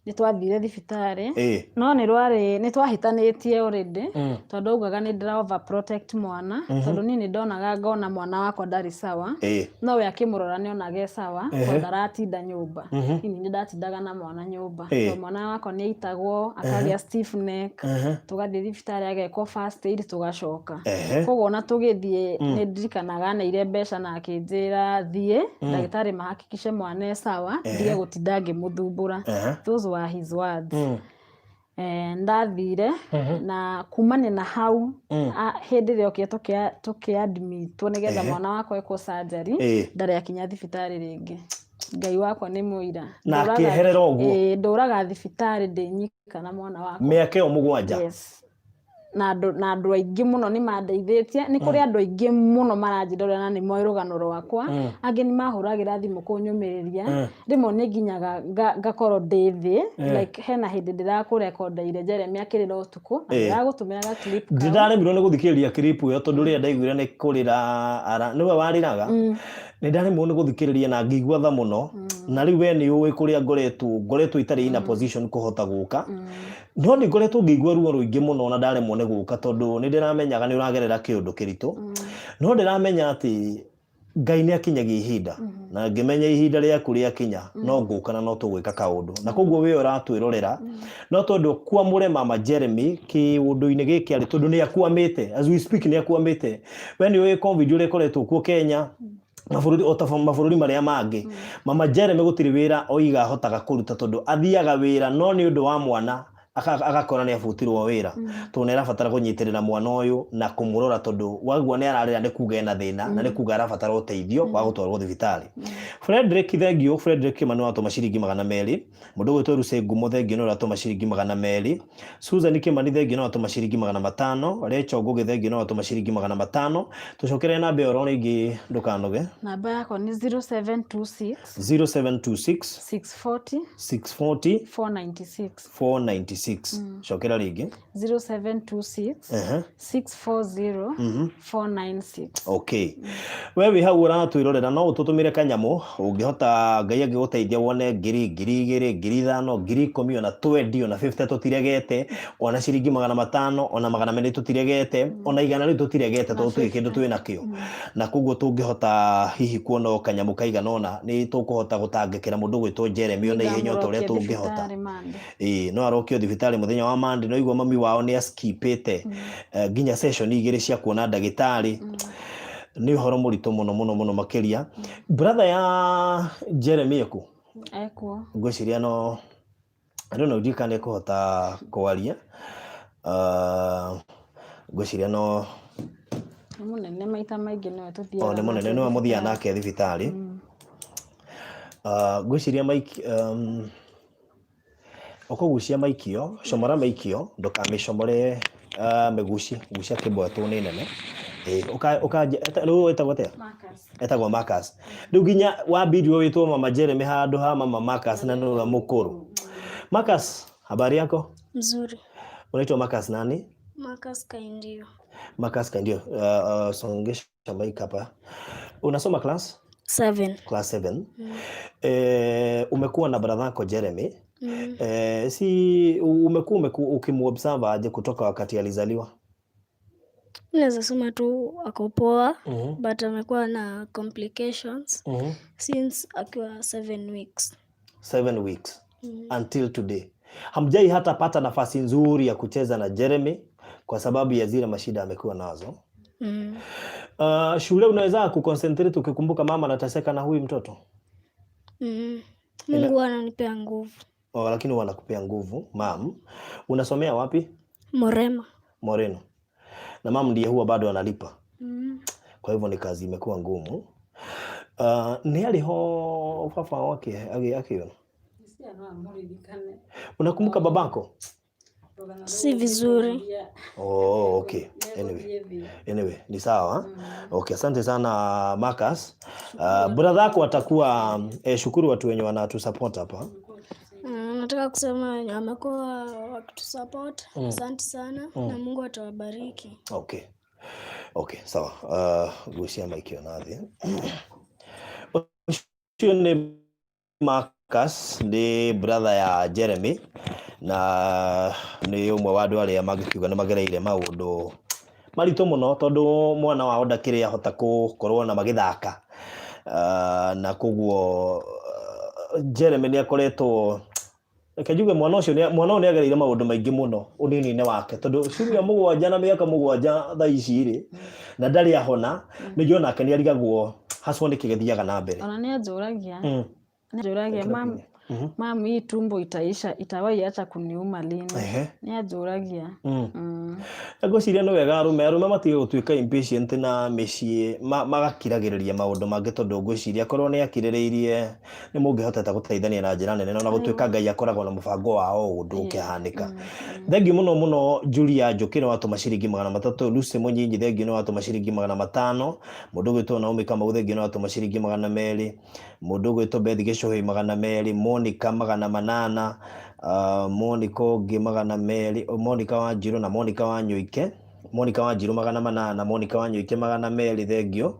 nĩ twathire thibitarĩ. No nĩ rwarĩ nĩ twahĩtanĩtie already, tondũ augaga nĩ ndĩra over protect mwana, tondũ niĩ nĩ ndonaga ngona mwana wakwa ndarĩ sawa, no we akĩmũrora nĩ onaga e sawa, tondũ ndaratinda nyũmba. Niĩ nĩ ndatindaga na mwana nyũmba, tondũ mwana wakwa nĩ aitagwo akagĩa stiff neck, tũgathiĩ thibitarĩ agekwo first aid, tũgacoka. Koguo ona tũgĩthiĩ nĩ ndirikanaga aneire mbeca na akĩnjĩra thiĩ ndagĩtarĩ mahakikishe mwana e sawa, ndige gũtinda ngĩmũthumbũra. Those were his words. Ndathire na kumania na hau, hĩndĩ ĩrĩa okire tũkĩadmitwo nĩgetha mwana wakwa ekwo surgery, ndarĩ akinya thibitarĩ rĩngĩ. Ngai wakwa nĩ mũira. Na akĩeherera ũguo? Ĩĩ, ndũraga thibitarĩ ndĩ nyika na mwana wakwa mĩaka ĩyo 7. Yes. Na andũ aingĩ mũno nĩ mandeithĩtie. Nĩ kũrĩ andũ aingĩ mũno maranjĩrorera na nĩ moĩ rũgano rwakwa. Angĩ nĩ mahũragĩra thimũ kũnyũmĩrĩria. Rĩmwe nĩ nginyaga ngakorwo ndĩ thĩ, like hena hĩndĩ ndĩrakũrekondeire Jeremy akĩrĩra ũtukũ na ndĩragũtũmĩra ga clip kau. Ndĩraremirwo nĩ gũthikĩrĩria clip ĩyo, tondũ rĩrĩa ndaiguire nĩ kũrĩra nĩwe warĩraga, nĩ ndaremirwo nĩ gũthikĩrĩria na ngĩigua tha mũno. Na rĩu we nĩ ũĩ kũrĩa ngoretwo itarĩ in a position kũhota gũka, no nĩ ngoretwo ngĩigua ruo rũingĩ mũno na ndaremwo nĩ gũka, tondũ nĩ ndĩramenyaga nĩ ũragerera kĩũndũ kĩritũ. No ndĩramenya atĩ Ngai nĩ akinyagia ihinda, na ngĩmenya ihinda rĩaku rĩakinya no ngũka na no tũgwĩka kaũndũ. Na koguo wĩ ũratwĩrorera, no tondũ kwamũre mama Jeremy kĩũndũ-inĩ gĩkĩ arĩ, tondũ nĩ akwamĩte, as we speak nĩ akwamĩte. We nĩ ũĩ COVID ũrĩa ĩkoretwo kuo Kenya, mabũrũri o ta mabũrũri marĩa mangĩ. Mama Jeremy gũtirĩ wĩra oiga ahotaga kũruta, tondũ athiaga wĩra no nĩ ũndũ wa mwana agakora nĩ abutirwo wĩra, tondũ nĩ arabatara kũnyitĩrĩra mwana ũyũ na kũmũrora, tondũ wagua nĩ ararĩra nĩ kuga ena thĩna na nĩ kuga arabatara ũteithio wa gũtwarwo thibitarĩ. Frederick, thengiũ. Frederick Kĩmani watũma ciringi 200. Mũndũ ũgwĩtwo Lucy Ngumo, thengiũ, nĩ ũratũma ciringi 200. Susan Kĩmani, thengiũ, nĩ watũma ciringi 500. Rachel Ngũgĩ, thengiũ, nĩ watũma ciringi 500. Tũcokerere namba ĩyo oro rĩngĩ, ndũkanoge. Namba yakwa nĩ 0726 0726 640 640 496. 496. Cokera rĩngĩ. 0726 640 496. Okay, we wĩ hau ũratwĩrorera, no ũtũtũmĩre kanyamũ ũngĩhota. Ngai angĩgũteithia wone 1000, 2000, 5000, 10,000, ona 20, ona 50, tũtiregete. Ona ciringi 500, ona 200 tũtiregete, ona 100 rĩu tũtiregete, tondũ tũrĩ kĩndũ twĩ nakĩo. Na koguo tũngĩhota hihi kuona o kanyamũ kaigana ũna, nĩ tũkũhota gũtangĩkĩra mũndũ ũgwĩtwo Jeremy ona ihenya o ta ũrĩa Ngamũrokia tũngĩhota. thibitarĩ Monday. Ĩĩ, no arokio thibitarĩ mũthenya wa Monday. No igua mami wao nĩ askipĩte nginya session 2 cia kuona ndagĩtarĩ. Nĩ ũhoro mũritũ mũno mũno mũno makĩria. Brother ya Jeremy eku? Ekuo. Ngwĩciria no, I don't know, ndiũĩ kana nĩ ekũhota kwaria. Ngwĩciria no. Nĩ mũnene, maita maingĩ nĩwe tũthiaga O nĩ mũnene nake nĩwe mũthiaga thibitarĩ. Nake thibitarĩ. Ngwĩciria Mike, ũkũgucia maikio, comora maikio, ndũkamĩcomore, mĩgucie, gucia kĩbwetũ nĩ nene. Ĩĩ, rĩu wĩtagwo atĩa? Marcus. Etagwo Marcus. Rĩu nginya wambirio wĩtwo Mama Jeremy handũ ha Mama Marcus na nĩwe mũkũrũ. Marcus, habari yako? Mzuri. Unaitwa Marcus nani? Marcus Kaindio. Marcus Kaindio. Songesha mic hapa. Unasoma class? 7. Class 7. Umekuwa na brother yako Jeremy. Si umekuwa ukimuobserve aje kutoka wakati alizaliwa? Naweza sema tu ako poa, but amekuwa na complications since akiwa 7 weeks. 7 weeks. Until today. Hamjai hata pata nafasi nzuri ya kucheza na Jeremy kwa sababu ya zile mashida amekuwa nazo. Shule unaweza kuconcentrate ukikumbuka mama anateseka na huyu mtoto? Mungu ananipea nguvu. Oh, lakini wanakupea nguvu, mam. Unasomea wapi? Morema. Moreno. Na mam ndiye huwa bado analipa. Kwa hivyo ni kazi imekuwa ngumu. Ni aliho baba wake akiona. Unakumbuka babako? Si vizuri. Oh, okay. Anyway, ni sawa. Okay, asante sana Marcus. Brother yako atakuwa, shukuru watu wenye wanatusupport hapa. Nataka kusema wenye wamekuwa wakitusupport. Asante sana na Mungu atawabariki. Okay. Okay, sawa. Gusia mic yo nathi. Ucio ni Marcus, ni brother ya Jeremy na ni ũmwe wa andũ arĩa mangĩkiuga nĩ magereire maũndũ maritũ mũno tondũ mwana wao ndakĩrĩ ahota gũkorwo na magĩthaka. Na koguo Jeremy nĩ akoretwo, reke njuge mwana ũcio mwana ũyũ nĩ agereire maũndũ maingĩ mũno ũnini-inĩ wake tondũ ciumia mũgwanja na mĩaka mũgwanja thaa ici rĩ, na ndarĩ ahona, nĩ njũĩ onake nĩ arigagwo haswa nĩkĩ gĩthiaga na mbere. Ona nĩ anjũragia. Nĩ anjũragia, mam, mam, hii tumbo itaisha, itawahi acha kuniuma lini? Nĩ anjũragia. Ngwĩciria nĩ wega arũme matige gũtuĩka impatient na mĩciĩ, magakiragĩrĩria maũndũ mangĩ tondũ ngwĩciria korwo nĩ akirĩrĩirie nĩ mũngĩhotete gũteithania na njĩra nene, na gũtuĩka Ngai akoragwo na mũbango wa o ũndũ ũkĩhanĩka. Thengiũ mũno mũno Julia Njũkĩ nĩ watũma ciringi magana matatũ, Lucy Mũnyinyi thengiũ nĩ watũma ciringi magana matano, mũndũ ũgwĩtwo Naomi Kamau thengiũ nĩ watũma ciringi magana merĩ, mũndũ ũgwĩtwo Beth Gĩcũhĩ magana merĩ, Monica magana manana, Monica ũngĩ magana merĩ, Monica Wanjirũ na Monica Wanyoike, Monica Wanjirũ magana manana, Monica Wanyoike magana merĩ thengiũ.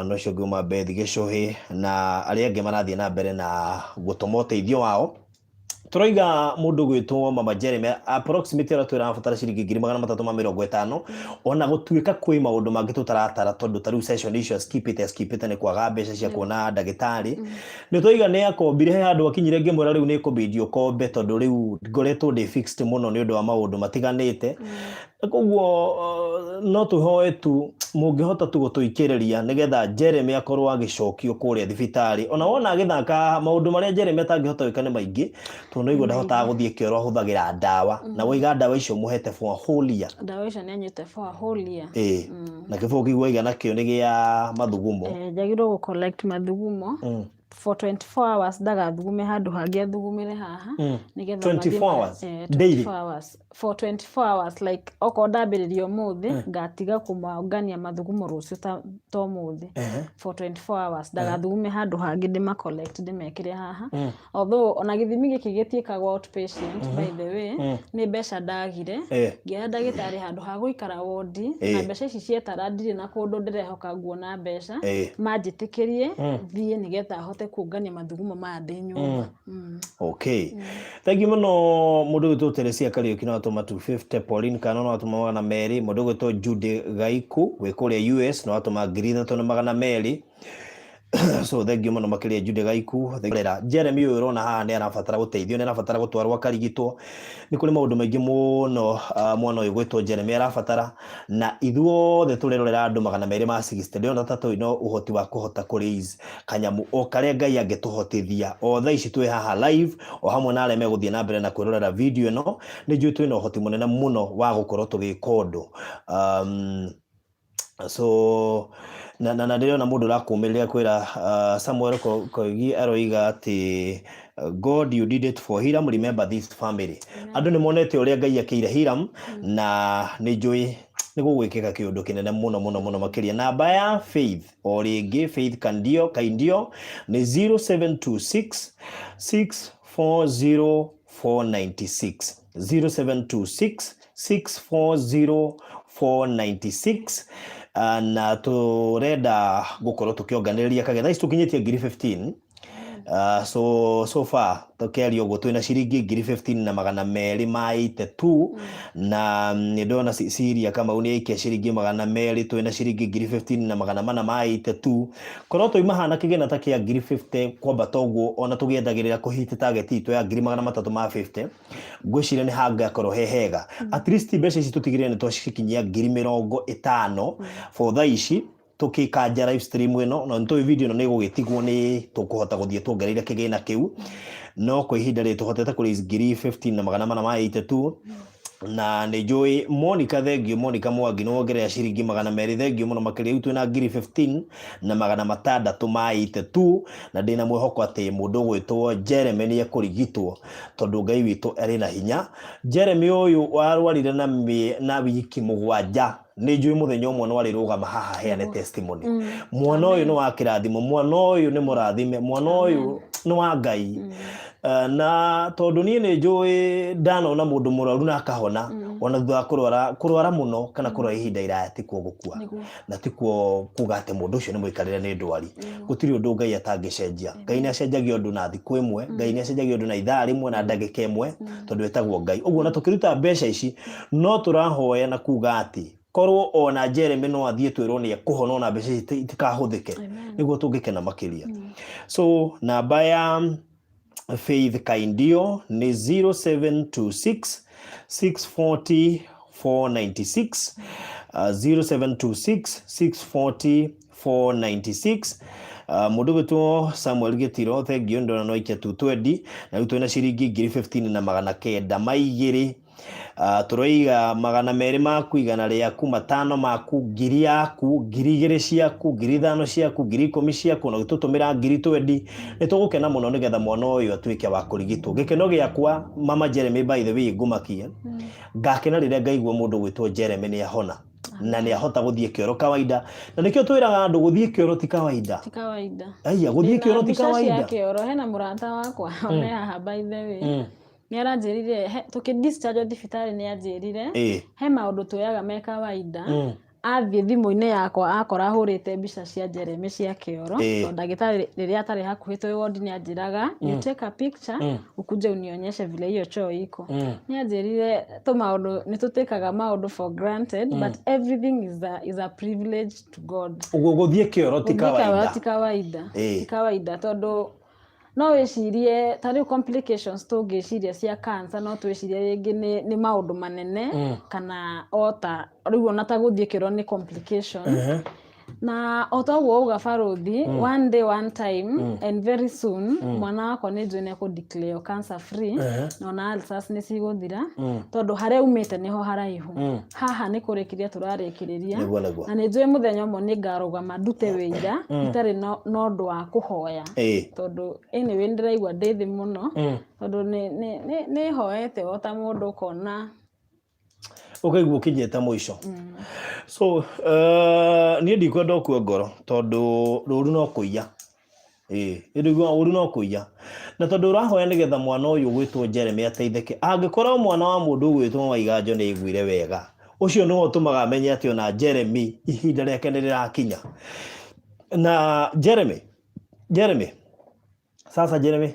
No ũcio ũngĩ uma Beth Gĩcũhĩ na arĩa angĩ marathiĩ na mbere na gũtũma ũteithio wao. Tũroiga mũndũ gwĩtwo Mama Jeremy approximately ũrĩa twĩrabatara ciringi ngiri magana matatũ ma mĩrongo ĩtano, ona gũtuĩka kwĩ maũndũ mangĩ tũtaratara tondũ ta rĩu session icio skipĩte skipĩte nĩ kwaga mbeca cia kuona ndagĩtarĩ. Nĩ twoiga nĩ akombire, he handũ akinyire ngĩmwĩra rĩu nĩ kũbidi ũkombe tondũ rĩu ngoretwo ndĩ fixed mũno nĩ ũndũ wa maũndũ matiganĩte. Koguo no tũhoe tu mũngĩhota tu gũtũikĩrĩria nĩgetha Jeremy akorwo agĩcokio kũrĩa thibitarĩ. Ona wona agĩthaka maũndũ marĩa Jeremy atangĩhota gwĩka nĩ maingĩ, tondũ nĩguo ndahotaga gũthiĩ kĩoro ahũthagĩra ndawa. Na waiga ndawa icio mũhete for a whole year. Ndawa icio nĩ anyuĩte for a whole year. Ĩĩ. Na kĩbũyũ kĩu waiga nakĩo nĩ gĩa mathugumo. Njagĩrĩirwo gũ collect mathugumo. For 24 hours ndagathugume handũ hangĩ athugumĩre haha. Nĩgetha 24 mathiĩ hours? Daily? 24 hours. For 24 hours, like okorwo ndambĩrĩria ũmũthĩ, ngatiga kũmaũngania mathugumo rũciũ ta ũmũthĩ. For 24 hours ndagathugume handũ hangĩ ndĩma collect ndĩmekĩre haha. Although ona gĩthimi gĩkĩ gĩtiĩkagwo outpatient, by the way, nĩ mbeca ndagire. Ngĩoya ndagĩtarĩ handũ ha gũikara wondi, na mbeca ici cietara ndirĩ na kũndũ ndĩrehoka nguona mbeca. Manjĩtĩkĩrie thiĩ nĩgetha hote kũngania mathugumo maya ndĩ nyũmba. Okay. Thank you mũno mũndũ ũgwĩtwo Teresia Kariũki no atũma 250, Pauline Kano no atũma magana merĩ, mũndũ ũgwĩtwo Jude Gaiku wĩ kũrĩa US no atũma ngiri ithatũ na magana merĩ. So thank you mũno makĩria Jude Gaiku. Jeremy ũyũ ũrona haha nĩ arabatara gũteithio, nĩ arabatara gũtwarwo akarigitwo. Nĩ kũrĩ maũndũ maingĩ mũno, mwana ũyũ gwĩtwo Jeremy arabatara, na ithuothe tũrerorera andũ magana merĩ ma 60. Ndĩrona ta tũrĩ na ũhoti wa kũhota kũ raise kanyamũ o karĩa Ngai angĩtũhotithia. O thaa ici twĩ haha live, o hamwe na arĩa megũthiĩ na mbere na kwĩrorera video ĩno, nĩ njũĩ twĩna ũhoti mũnene mũno wa gũkorwo tũgĩka ũndũ. So na ndĩrona mũndũ ũrakũmĩrĩria kwĩra Samuel Koigi aroiga atĩ God, you did it for Hiram, remember this family. Andũ nĩ monete ũrĩa Ngai akĩire Hiram, na nĩ njũĩ nĩ gũgwĩkĩka kĩũndũ kĩnene mũno mũno mũno makĩria. Namba ya Faith o rĩngĩ, Faith Kandio Kaindio, nĩ 0726 640 496, 0726 640 496. Na tũrenda gũkorwo tũkĩonganĩrĩria kagetha ici tũkinyĩtie ngiri 15. So far tũkĩaria ũguo twĩna ciringi ngiri 15 na magana merĩ ma 82, na nĩ ndona Cecilia Kamau nĩ aikia ciringi 200. Twĩna ciringi ngiri 15 na magana mana ma 82. Korwo twauma hana kĩgĩna ta kĩa ngiri 50 kwambata ũguo, ona tũgĩendagĩrĩra kũhit target itũ ya ngiri 350, ngwĩciria nĩ hangakorwo he hega. At least mbeca ici tũtigĩrĩre nĩ twacikinyia ngiri 50 for thaa ici tũkĩkanja live stream ĩno. Na nĩtũĩ video ĩno nĩ ĩgũgĩtigwo, nĩ tũkũhota gũthiĩ tuongereire kĩgĩna kĩu, no kwa ihinda rĩrĩ tũhotete kũ raise ngiri 15 na magana mana ma 82. Na nĩ njũĩ Monica, thank you Monica Mwangi, nĩ wongerera ciringi 200, thank you mũno makĩria. Rĩu twĩna ngiri 15 na magana matandatũ ma 82, na ndĩna mwĩhoko atĩ mũndũ ũgwĩtwo Jeremy nĩ ekũrigitwo tondũ Ngai witũ arĩ na hinya. Jeremy ũyũ warwarire na wiki 7, nĩ njũĩ mũthenya ũmwe no arĩrũgama haha heane testimony. Mwana ũyũ nĩ wa kĩrathimo, mwana ũyũ nĩ mũrathime, mwana ũyũ nĩ wa Ngai. Na tondũ niĩ nĩ njũĩ ndanona mũndũ mũrwaru na akahona, ona thutha wa kũrwara kũrwara mũno kana kũrwara ihinda iraya, tikuo gũkua na tikuo kuga atĩ mũndũ ũcio nĩ mũikarĩre nĩ ndwari. Gũtirĩ ũndũ Ngai atangĩcenjia. Ngai nĩ acenjagia ũndũ na thikũ ĩmwe, Ngai nĩ acenjagia ũndũ na ithaa rĩmwe na ndagĩka ĩmwe, tondũ etagwo Ngai. Ũguo na tũkĩruta mbeca ici, no tũrahoya na kuga atĩ korwo ona Jeremy no athiĩ twĩrwo nĩ ekũhona ona mbeca ici itikahũthĩke, nĩguo tũngĩkena makĩria. So namba ya Faith Kaindio nĩ 0726 640 496, 0726 640 496. Mũndũ gwĩtwo Samuel Gĩtiro, thank you, ndona no aikia 220, na rĩu twĩna ciringi ngiri 15 na magana kenda ma igĩrĩ. Tũroiga 200 maku, 100 rĩaku, 500 maku, 1,000 yaku, 2,000 ciaku, 5,000 ciaku, 10,000 ciaku, na ũgĩtũtũmĩra ngiri twendi nĩ tũgũkena mũno, nĩgetha mwana ũyũ atuĩke wa kũrigitwo. Gĩkeno gĩakwa, mama Jeremy, by the way, ngũmakie, ngakena rĩrĩa ngaigua mũndũ gwĩtwo Jeremy nĩ ahona na nĩ ahota gũthiĩ kĩoro kawaida. Na nĩkĩo twĩraga andũ gũthiĩ kĩoro ti kawaida. Ti kawaida. Aya, gũthiĩ kĩoro ti Ndĩna mbica cia kawaida. kĩoro. Hena mũrata wakwa one haha, by the way, nĩ aranjĩrire tũkĩ discharge thibitarĩ, nĩ anjĩrire he maũndũ tuoyaga me kawaida. Athiĩ thimũ-inĩ yakwa akora hũrĩte mbica cia Jeremy cia kĩoro, tondũ ndagĩtarĩ rĩrĩa atarĩ hakuhĩ twĩ wodi nĩ anjĩraga, "You take a picture, ukuje unionyeshe vile hiyo choo iko." Nĩ anjĩrire tũmaũndũ nĩ tũtĩkaga maũndũ for granted, but everything is a privilege to God. Ũguo gũthiĩ kĩoro ti Gũthiĩ kĩoro kawaida. Ti kawaida. Ti kawaida, tondũ no wĩcirie ta rĩu complications tũngĩciria cia cancer, no twĩcirie rĩngĩ nĩ maũndũ manene, kana o ta rĩu ona ta gũthiĩ kĩoro nĩ complication. Na o ta ũguo auga barũthi, one day, one time and very soon, mwana wakwa nĩ njũĩ nĩ ekũ declare cancer free, na ona ulcers nĩ cigũthira, tondũ harĩa umĩte nĩho haraihu. Haha nĩ kũrĩkĩria tũrarĩkĩrĩria. Nĩguo nĩguo. Na nĩ njũĩ mũthenya ũmwe nĩ ngarũgama ndute wĩira itarĩ na ũndũ wa kũhoya, tondũ anyway ndĩraigua ndĩ thĩ mũno, tondũ nĩ hoete o ta mũndũ ũkona. Ũkaigua ũkinyĩte mũico. So niĩ ndikwenda ũkue ngoro, tondũ rũru no kũiya. Ĩĩ, nĩ ũru no kũiya, na tondũ ũrahoya nĩgetha mwana ũyũ ũgwĩtwo Jeremy ateithĩke. Angĩkorwo mwana wa mũndũ ũgwĩtwo Waiganjo nĩ aiguire wega, ũcio nĩwe ũtũmaga amenye atĩ ona Jeremy ihinda rĩake nĩ rĩrakinya. Na Jeremy, Jeremy, sasa Jeremy,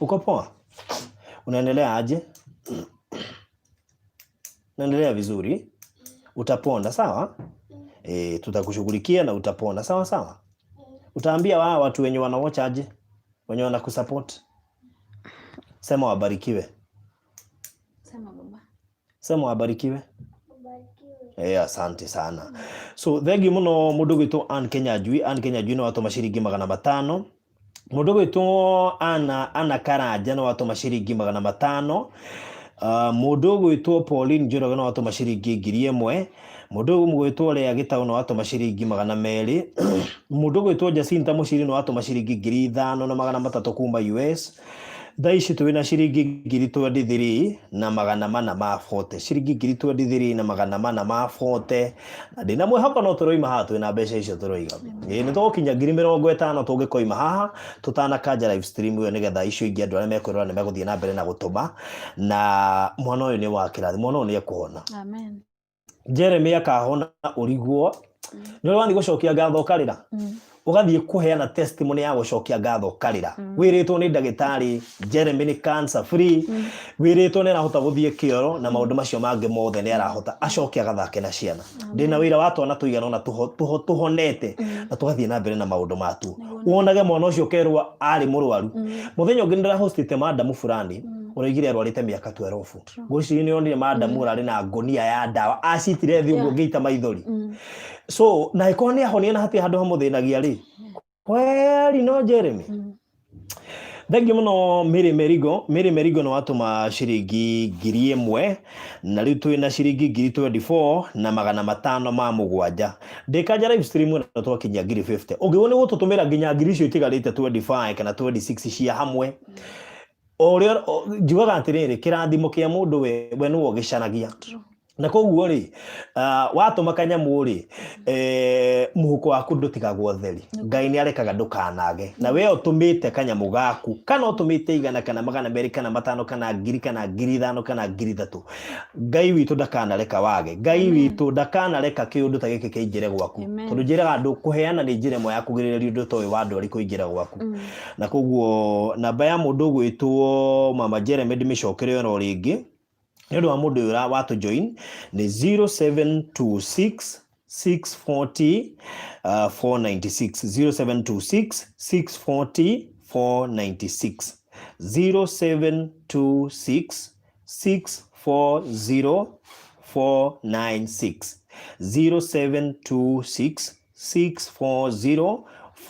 uko poa? Unaendelea aje? Unaendelea vizuri? Utapona, sawa? E, tutakushughulikia na utapona, sawa sawa. Utaambia watu wenye wanawatch aje, wenye wanakusupport? Sema wabarikiwe. Sema, baba. Sema wabarikiwe. Eh, asante sana. So thank you muno mundu gwitwo Ann Kenya Njui. Ann Kenya Njui nĩ watũma ciringi 500. Mundu gwitwo Anna Karanja nĩ watũma ciringi 500. Mundu gwitwo Pauline Njoroge nĩ watũma ciringi 1,000. Mũndũ ũgwĩtwo Lea Gĩtaũ nĩ watũma ciringi 200. Mũndũ ũgwĩtwo Jacinta Mũciri nĩ watũma ciringi 5,300 kuma US. Thaa ici twĩ na ciringi 23,440, ciringi 23,440, na ndĩna mwĩhoko no tũroima haha twĩna mbeca icio tũroiga. Ĩĩ, nĩ tũgũkinya 50,000 tũngĩkoima haha tũtanakanja live stream ĩyo, nĩgetha icio ingĩ andũ arĩa mekwĩrora nĩ megũthiĩ na mbere na gũtũma. Na mwana ũyũ nĩ wa kĩrathi, mwana ũyũ nĩ ekũhona. Amen. Jeremy akahona ũrigwo nĩ ũrĩa wathiĩ gũcokia ngatho ũkarĩra, ũgathiĩ kũheana testimony ya gũcokia ngatho ũkarĩra, wĩrĩtwo nĩ ndagĩtarĩ Jeremy nĩ cancer free, wĩrĩtwo nĩ arahota gũthiĩ kĩoro na maũndũ macio mangĩ mothe nĩ arahota, acoke agathake na ciana. Ndĩna wĩra wa twana tũigana ũna tũhonete na tũgathiĩ na mbere na maũndũ matuo. Wonage mwana ũcio ũkerwo arĩ mũrwaru. Mũthenya ũngĩ nĩndĩrahostĩte madamu fulani ũroigire arwarĩte mĩaka 12. Ngwĩciria nĩ onire madamu ũrarĩ na ngũnia ya ndawa acitire thĩ ũguo ngĩita maithori. So na ĩkorwo nĩ ahonia na hatirĩ handũ hamũthĩnagia rĩ, kweri no Jeremy. Thengiũ mũno Mary Merigo. Mary Merigo nĩ watũma ciringi 1,000, na rĩu twĩ na ciringi 24,507. Ndĩkanja live stream ĩno twakinyia 50,000. Ũngĩgwo nĩ gũtũtũmĩra nginya ngiri icio itigarĩte 25 kana 26 cia hamwe. O ũrĩa njugaga atĩrĩrĩ, kĩrathimo kĩa mũndũ we nĩwe ũgĩcaragia. Na koguo rĩ, watũma kanyamũ rĩ, mũhuko waku ndũtigagwo theri. Ngai nĩ arekaga ndũkanage. Na we ũtũmĩte kanyamũ gaku, kana ũtũmĩte 100 kana 200 kana 500 kana 1,000 kana 5,000 kana 3,000, Ngai witũ ndakanareka wage. Ngai witũ ndakanareka kĩũndũ ta gĩkĩ kĩingĩre gwaku. Tondũ njĩraga andũ kũheana nĩ njĩra ĩmwe ya kũgirĩrĩria ũndũ ta ũyũ wa ndwari kũingĩra gwaku. Na koguo namba ya mũndũ ũgwĩtwo Mama Jeremy ndĩmĩcokere oro rĩngĩ nĩ ũndũ wa mũndũ ũyũ watũ join nĩ 0726 640 496, 0726 640 496, 0726 640 496, 0726 640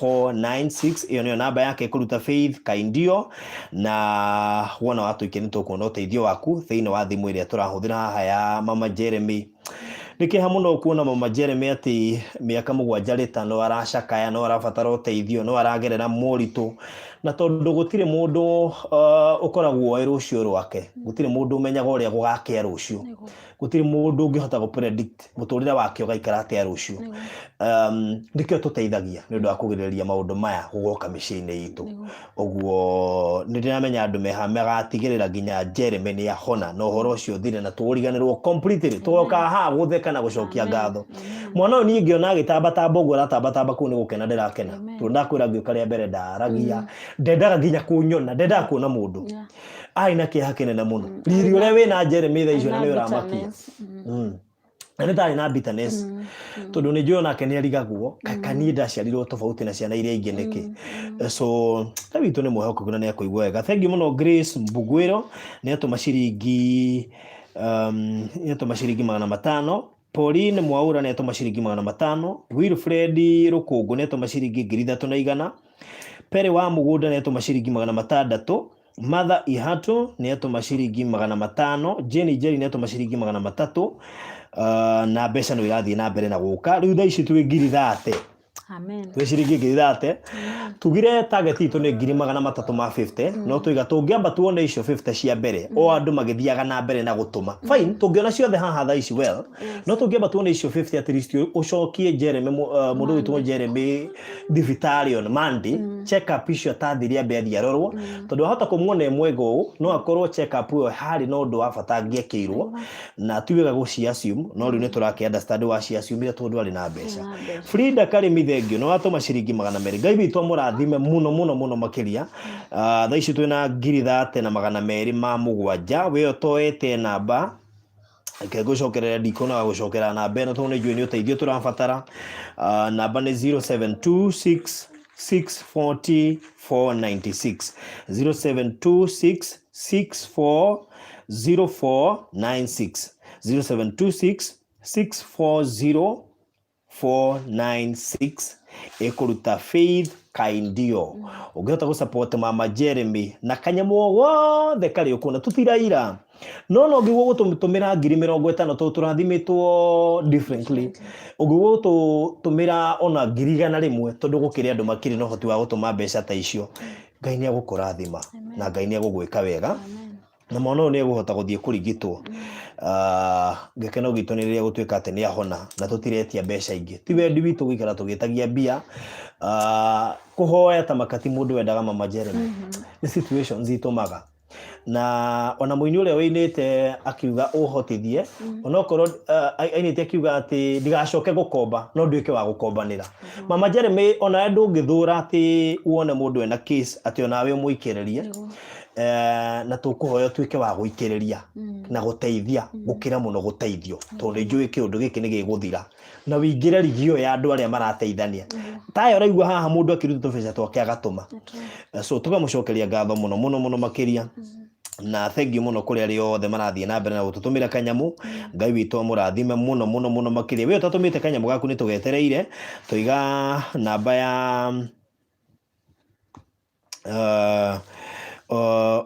496. Ĩyo nĩyo namba yake kũruta Faith Kaindio, na wona watũikia nĩ tũkuona ũteithio waku thĩinĩ wa thimũ ĩrĩa tũrahũthĩra haha ya Mama Jeremy. Nĩ kĩeha mũno kuona Mama Jeremy atĩ mĩaka 7 rĩta no aracakaya, no arabatara ũteithio, no aragerera moritũ, na tondũ gũtirĩ mũndũ ũkoragwo oĩ rũciũ rwake, gũtirĩ mũndũ ũmenyaga ũrĩa gũgakĩa rũciũ, gũtirĩ mũndũ ũngĩhota gũ predict mũtũrĩre wake ũgaikara atĩa rũciũ. Nĩkĩo tũteithagia nĩ ũndũ wa kũgirĩrĩria maũndũ maya gũgoka mĩciĩ-inĩ itũ. Ũguo nĩ ndĩramenya andũ meha magatigĩrĩra nginya Jeremy nĩ ahona na ũhoro ũcio ũthire na tũriganĩrwo completely, tũgoka haha gũtheka na gũcokia ngatho. Mwana ũyũ niĩ ngĩona agĩtambatamba ũguo aratambatamba kũu nĩ gũkena ndĩrakena, tondũ ndakwĩra ngĩũka rĩa mbere ndaragia, ndendaga nginya kũnyona, ndendaga kuona mũndũ. Arĩ na kĩeha kĩnene mũno. Riri ũrĩa wĩna Jeremy thaa icio na nĩ ũramakia. Na nĩ tarĩ na bitterness, tondũ nĩ njũĩ onake nĩ arigagwo ka niĩ ndaciarirwo tofauti na ciana iria ingĩ nĩkĩ. So Ngai witũ nĩ mwĩhokeku na nĩ akũigua wega. Thengiũ mũno Grace Mbugwĩro nĩ atũma ciringi nĩ atũma ciringi 500. Pauline Mwaura nĩ atũma ciringi 500. Wilfred Rũkũngũ nĩ atũma ciringi 3,100. Perry wa Mũgũnda nĩ atũma ciringi 600. Martha Ihatu nĩ atũma ciringi 500. Jenny Jerry nĩ atũma ciringi 300. Na mbeca no irathiĩ na mbere na gũka. Rĩu thaa ici twĩ 30,000. Amen. Twĩ ciringi 30,000. Tugire target itũ nĩ 350,000, no tuiga tũngĩamba tuone icio 50 cia mbere o andũ magĩthiaga na mbere na gũtũma, fine, tũngĩona ciothe haha thaa ici, well, no tũngĩamba tuone icio 50 at least ũcokie Jeremy, mũndũ wĩtwo Jeremy thibitarĩ on Monday, check up icio atathire ambe athiĩ arorwo, tondũ wahota kũmuona e mwega ũũ, no akorwo check up ĩyo harĩ na ũndũ wa bata angĩekĩirwo na ti wega gũci assume, no rĩu nĩ tũrakĩ understand wa ci assume tondũ arĩ na mbeca. Frida Karĩmi, thengio nĩ watũma ciringi 200. Ngai witũ amũrathime mũno mũno mũno makĩria. Thaa ici twĩna 30,207. We ũtoete namba, reke ngũcokerere, ndikuonaga gũcokera namba ĩno tondũ nĩ njũĩ nĩ ũteithio tũrabatara. Namba nĩ 0726 640 496, 0726 640496, 0726 640 496, ĩkũruta Faith. Kaindio. Ũngĩhota gũ support Mama Jeremy na kanyamũ o gothe karĩ ũkuona, tũtiraira no no ngĩguo gũtũmĩra 50,000 tondũ tũrathimĩtwo differently. Ũngĩguo gũtũmĩra ona 100,000 tondũ gũkĩrĩ andũ makĩrĩ na ũhoti wa gũtũma mbeca ta icio, Ngai nĩ egũkũrathima na Ngai nĩ egũgwĩka wega. Amen. Na mwana ũyũ nĩ egũhota gũthiĩ kũrigitwo. Gĩkeno gitũ nĩ rĩrĩa gũtuĩka atĩ nĩ ahona na tũtiretia mbeca ingĩ. Ti wendi witũ gũikara tũgĩtagia mbia. Kũhoya ta makati mũndũ wendaga Mama Jeremy. Nĩ situations itũmaga. Na ona mũini ũrĩa wĩinĩte akiuga ũhotithie, onokorwo ainĩte akiuga atĩ ndigacoke gũkomba no nduĩke wa gũkombanĩra. Mama Jeremy, onawe ndũngĩthũra atĩ wone mũndũ ena case atĩ onawe ũmũikĩrĩrie. Na tũkũhoya ũtuĩke wa gũikĩrĩria na gũteithia gũkĩra mũno gũteithio, tondũ nĩ njũĩ kĩũndũ gĩkĩ nĩ gĩgũthira na wĩingĩre rigi ĩyo ya andũ arĩa marateithania. Tayo ũraigua haha mũndũ akĩruta tũbeca twake agatũma. So tũkamũcokeria ngatho mũno mũno mũno makĩria, na thank you mũno kũrĩ arĩa othe marathiĩ na mbere na gũtũtũmĩra kanyamũ. Ngai witũ amũrathime mũno mũno mũno makĩria. We ũtatũmĩte kanyamũ gaku nĩ tũgetereire. Tũiga namba ya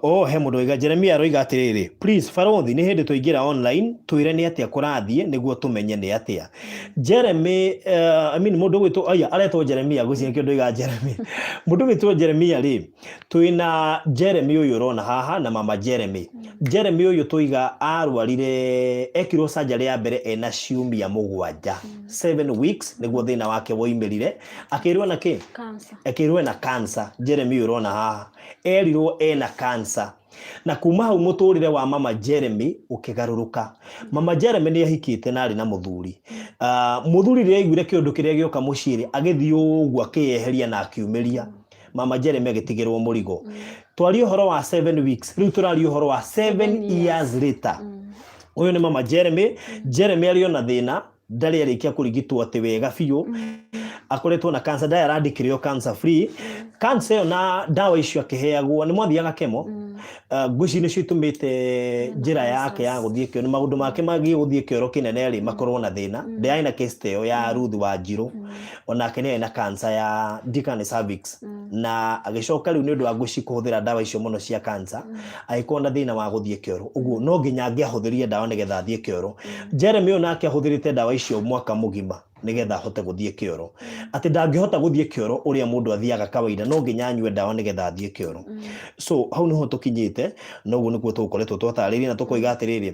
oh, he mũndũ oiga, Jeremia aroiga atĩrĩrĩ, "Please barothi, nĩ hĩndĩ tũingĩra online, twĩre nĩ atĩa kũrathiĩ nĩguo tũmenye nĩ atĩa." Jeremy, I mean, mũndũ gwĩtwo aya aretwo Jeremia, ngwĩciria nĩkĩo ndoiga Jeremy. Mũndũ gwĩtwo Jeremia rĩ, twĩna Jeremy ũyũ ũrona haha na Mama Jeremy. Jeremy ũyũ tũiga arwarire, ekirwo surgery ya mbere ena ciumia 7, 7 weeks, nĩguo thĩna wake woimĩrire, akĩrwo na kĩ? Cancer. Akĩrwo ena cancer. Jeremy ũyũ ũrona haha erirwo ena cancer, na kuma hau mũtũrĩre wa Mama Jeremy ũkĩgarũrũka. Mama Jeremy nĩ ahikĩte na arĩ na mũthuri. Mũthuri rĩrĩa aiguire kĩũndũ kĩrĩa gĩoka mũciĩ rĩ, agĩthiĩ ũguo akĩyeheria na akiumĩria Mama Jeremy, agĩtigĩrwo mũrigo. Twarie ũhoro wa 7 weeks, rĩu tũraria ũhoro wa 7 years later. Ũyũ nĩ Mama Jeremy. Jeremy arĩ ona thĩna, ndarĩ arĩkia kũrigitwo atĩ wega biũ. Akoretwo na cancer, ndarĩ arandĩkĩrĩo cancer free. Cancer ĩyo na ndawa icio akĩheagwo nĩ mwathiaga kemo, ngwĩciria nĩcio itũmĩte njĩra yake ya gũthiĩ kĩoro, maũndũ make magiĩ gũthiĩ kĩoro kĩnene rĩ, makorwo na thĩna. Ndĩarĩ na case ta ĩyo ya Ruth Wanjirũ, onake nĩ arĩ na cancer ya ndikana nĩ cervix, na agĩcoka rĩu nĩ ũndũ wa ngwĩci kũhũthĩra ndawa icio mũno cia cancer, agĩkorwo na thĩna wa gũthiĩ kĩoro. Ũguo no nginya angĩahũthĩrire ndawa nĩgetha athiĩ kĩoro. Jeremy ũyũ nake ahũthĩrĩte ndawa icio mwaka mũgima nĩgetha ahote gũthiĩ kĩoro, atĩ ndangĩhota gũthiĩ kĩoro ũrĩa mũndũ athiaga kawaida, no nginya anyue ndawa nĩgetha athiĩ kĩoro. So hau nĩho tũkinyĩte, na ũguo nĩguo tũgũkoretwo twatarĩria na tũkoiga atĩrĩrĩ,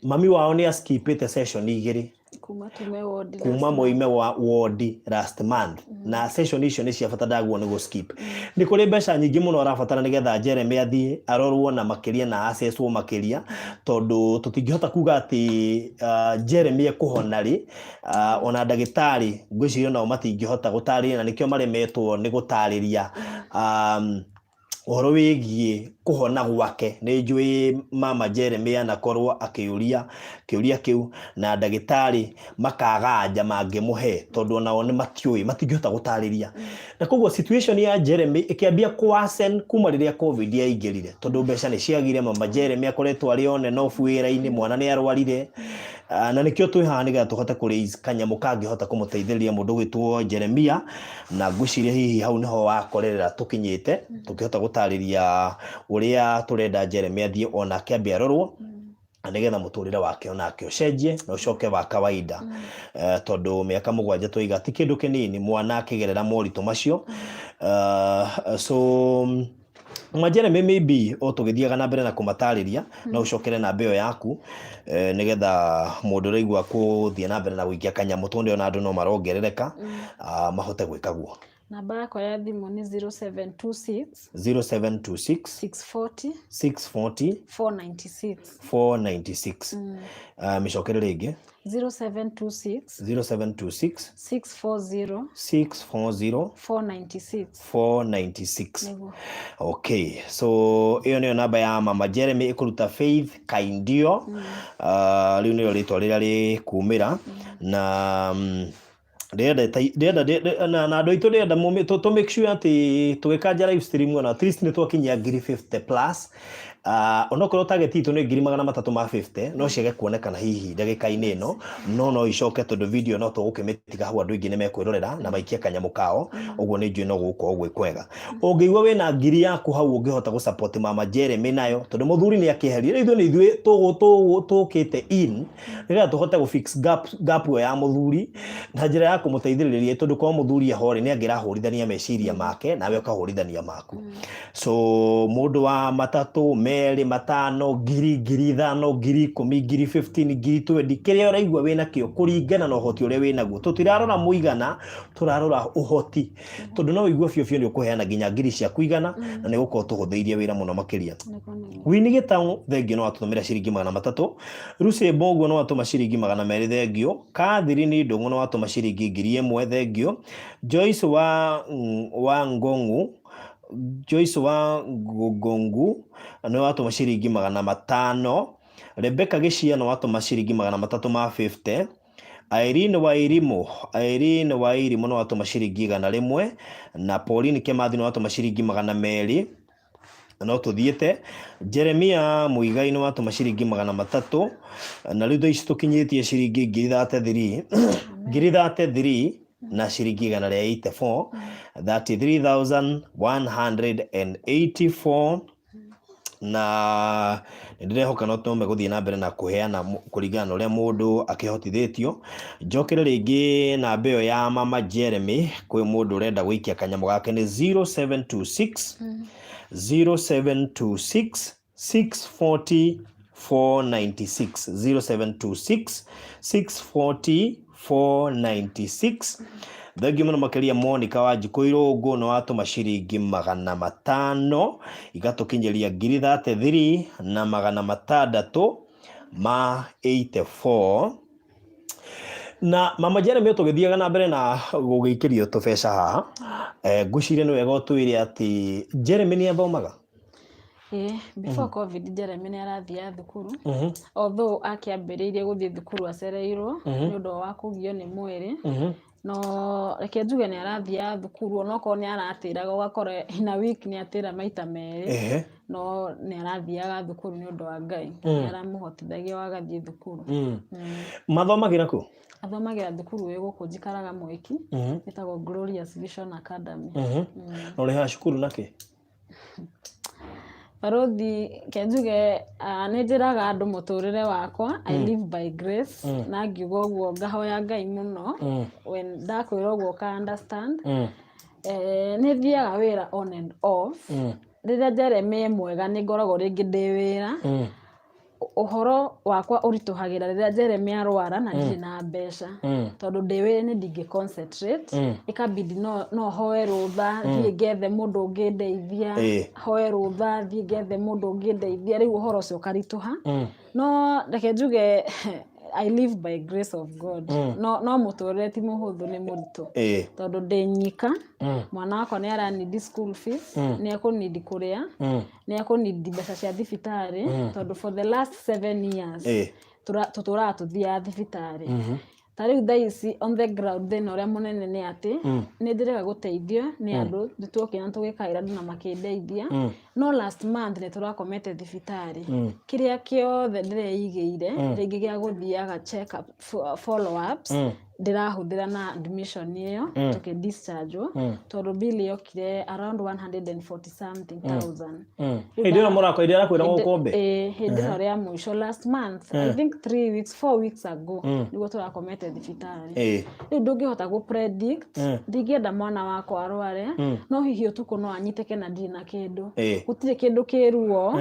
mami wao nĩ askipĩte session igĩrĩ kuma tume wodi. Kuma moime wa wodi last month, na session icio nĩ cia bata, ndaguo nĩ gũ skip. Nĩ kũrĩ mbeca nyingĩ mũno arabatara nĩgetha Jeremy athiĩ arorwo na makĩria na acecwo makĩria, tondũ tũtingĩhota kuga atĩ Jeremy ekũhona rĩ. Ona ndagĩtarĩ ngwĩciria nao matingĩhota gũtarĩria, na nĩkĩo maremetwo nĩ gũtarĩria ũhoro wĩgiĩ kũhona gwake. Nĩ njũĩ Mama Jeremy anakorwo akĩũria kĩũria kĩu na ndagĩtarĩ makaga anja mangĩmũhe, tondũ onao nĩ matiũĩ, matingĩhota gũtarĩria. Na koguo situation ya Jeremy ĩkĩambia kũwasen kuma rĩrĩa COVID yaingĩrire, tondũ mbeca nĩ ciagire. Mama Jeremy akoretwo arĩ on and off wĩra-inĩ, mwana nĩ arwarire. Na nĩkĩo twĩ haha nĩgetha tũhote kũ raise kanyamũ kangĩhota kũmũteithĩrĩria mũndũ gwĩtwo Jeremia. Na ngwĩciria hihi hau nĩho wakorerera tũkinyĩte, tũkĩhota gũtarĩria ũrĩa tũrenda Jeremy athiĩ onake ambe arorwo na nĩgetha mũtũrĩre wake onake ũcenjie na ũcoke wa kawaida. Tondũ mĩaka 7 twaiga ti kĩndũ kĩnini mwana akĩgerera moritũ macio. So Mama Jeremy, maybe o tũgĩthiaga na mbere na kũmatarĩria, no ũcokere namba ĩyo yaku, nĩgetha mũndũ ũraigua kũthiĩ na mbere na gũikia kanyamũ, tondũ ona andũ no marongerereka, mahote gwĩka guo. Namba yakwa ya thimũ nĩ 0726 0726 640 640 496. 496. Mĩcokere rĩngĩ. 0726 0726 640 640 496. 496. Nĩguo. Okay, so ĩyo nĩyo namba ya Mama Jeremy, ĩkũruta Faith Kaindio. Rĩu nĩrĩo rĩtwa rĩrĩa rĩkumĩra na ndĩrenda na andũ aitũ, ndĩrenda tũ make sure atĩ tũgĩkanja live stream ona at least nĩ twakinyia 50,000 plus. Onokorwo target itũ nĩ 350,000, no ciage kuonekana hihi ndagĩka-inĩ ĩno, no no icoke tondũ video no tũgũkĩmĩtiga hau, andũ aingĩ nĩ mekwĩrorera na maikie kanyamũ kao. Ũguo nĩ njũĩ no gũgũkorwo gwĩ kwega ũngĩigua wĩna ngiri yaku hau ũngĩhota gũ support mama Jeremy nayo, tondũ mũthuri nĩ akĩeheria. Rĩu ithuĩ nĩ ithuĩ tũkĩte in nĩgetha tũhote gũ fix gap ĩyo ya mũthuri na njĩra ya kũmũteithĩrĩria, tondũ korwo mũthuri eho rĩ, nĩ angĩrahũrithania meciria make nawe ũkahũrithania maku. So mũndũ wa matatũ, merĩ, matano, ngiri, 5,000, 10,000, 15,000, 20,000, kĩrĩa ũraigua wĩna kĩo kũringana na ũhoti ũrĩa wĩnaguo. Tũtirarora mũigana, tũrarora ũhoti, tondũ no ũigue biũ biũ nĩ ũkũheana nginya ngiri ciaku 100 na nĩ gũkorwo tũhũthĩirie wĩra mũno makĩria. Wini Gĩtaũ, thengio, no watũtũmĩra ciringi 300. Lucy Mbũguo, no watũma ciringi 200, thengio. Catherine Ndũng'ũ, no watũma ciringi 1,000, thengio. Joyce wa Ngong'u, Joyce wa Ngongu, nĩ watũma ciringi 500. Rebecca Gĩcia, nĩ watũma ciringi 350. Irene Wairimũ, Irene Wairimũ, nĩ watũma ciringi 100, na Pauline Kĩmathi, nĩ watũma ciringi 200. No tũthiĩte Jeremia Muigai, nĩ watũma ciringi 300, na rĩu thaa ici tũkinyĩtie ciringi 33,000, 33,000 na ciringi 184, 33,184, na nĩ ndĩrehoka no tũme gũthiĩ na mbere na kũheana kũringana na ũrĩa mũndũ akĩhotithĩtio. Njokere rĩngĩ namba ĩyo ya mama Jeremy, kwĩ mũndũ ũrenda gũikia kanyamũ gake, nĩ 0726 0726 640 496, 0726 640 496. Thengiũ mũno makĩria. Monica wa Njikũ Irũngũ, nĩ watũma ciringi 500, igatũkinyĩria 33,684. Na mama Jeremy, tũgĩthiaga na mbere na gũgĩikĩrio tũbeca haha, ngwĩciria nĩ wega ũtwĩre atĩ Jeremy nĩ athomaga. Ĩĩ, before COVID Jeremy nĩ arathiaga thukuru, although akĩambĩrĩirie gũthiĩ thukuru acereirwo nĩ ũndũ wa kũgio nĩ mwĩrĩ, no reke njuge nĩ arathiaga thukuru, onokorwo nĩ aratĩraga, ũgakora in a week nĩ atĩra maita merĩ, no nĩ arathiaga thukuru nĩ ũndũ wa Ngai, nĩ aramũhotithagia agathiĩ thukuru. Mathomagĩra kũ? Athomagĩra thukuru ĩ gũkũ njikaraga Mwĩki, ĩtagwo Glorious Vision Academy. Na ũrĩhaga cukuru nakĩ? Barothi, ke njuge nĩ njĩraga andũ mũtũrĩre wakwa, I live by grace, na ngiuga ũguo ngahoya Ngai mũno. When ndakwĩra ũguo ũka understand. Nĩ thiaga wĩra on and off. Rĩrĩa Jeremy e mwega, nĩ ngoragwo rĩngĩ ndĩ wĩra. Ũhoro wakwa ũritũhagĩra rĩrĩa Jeremy arwara na ndirĩ na mbeca, tondũ ndĩ wĩra-inĩ ndingĩ concentrate. Ĩkabidi no hoe rũtha thiĩ ngethe mũndũ ũngĩndeithia, hoe rũtha thiĩ ngethe mũndũ ũngĩndeithia. Rĩu ũhoro ũcio ũkaritũha, no reke njuge I live by grace of God. No mũtũrĩre ti mũhũthũ, nĩ mũritũ, tondũ ndĩ nyika. Mwana wakwa nĩ aranindi school fees, nĩ ekũnindi kũrĩa, nĩ ekũnindi mbeca cia thibitarĩ, tondũ for the last 7 years tũtũraga tũthiaga thibitarĩ. Ta rĩu thaa ici on the ground, thĩna ũrĩa mũnene nĩ atĩ nĩ ndĩrega gũteithio nĩ andũ. Nĩ tuokire na tũgĩkaĩra andũ na makĩndeithia, no last month nĩ tũrakomete thibitarĩ. Kĩrĩa kĩothe ndĩreigĩire rĩngĩ gĩa gũthiaga check up, follow ups, ndĩrahũthĩra na admission ĩyo tũkĩ discharge, tondũ bill yokire around 140 something thousand. Hĩndĩ ĩno mũrakwa hĩndĩ ĩrakwĩra gũkombe? Ĩĩ, hĩndĩ ĩno rĩa mũico, last month, I think 3 weeks, 4 weeks ago, nĩguo tũrakomete thibitarĩ. Rĩu ndũngĩhota gũ predict. Ndingĩenda mwana wakwa arware, no hihi ũtukũ no anyitĩke na ndirĩ na kĩndũ. Gũtirĩ kĩndũ kĩ ruo.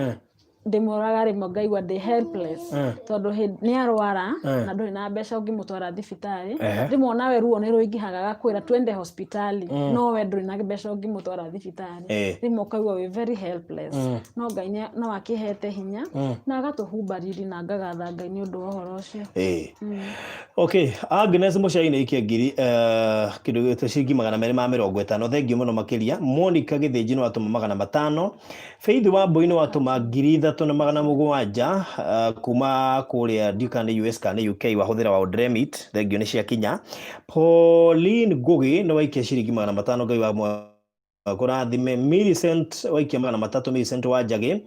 Ndĩmũraga rĩmwe ngaigua ndĩ helpless, tondũ nĩ arwara na ndũrĩ na mbeca ũngĩmũtwara thibitarĩ. Rĩmwe onawe ruo nĩ rũingĩhaga, gakwĩra twende hospitali, no we ndũrĩ na mbeca ũngĩmũtwara thibitarĩ. Rĩmwe ũkaigua wĩ very helpless, no Ngai no akĩhete hinya na agatũhumba riri, na ngagatha Ngai nĩ ũndũ wa ũhoro ũcio. Okay, Agnes Mũcai nĩ aikia ngiri kĩndũ gĩtwo ciringi 250, thengiũ mũno makĩria. Monica Gĩthĩnji nĩ watũma 500. Faith wa Mbui nĩ watũma 3700 kuma kũrĩa ndiũ kana nĩ US kana nĩ UK, wahũthĩra wa Remit, thengiũ nĩ ciakinya. Pauline Ngugi nĩ waikia ciringi 500, Ngai wa Akũrathime. Millicent waikia 300, Millicent wa Njagĩ.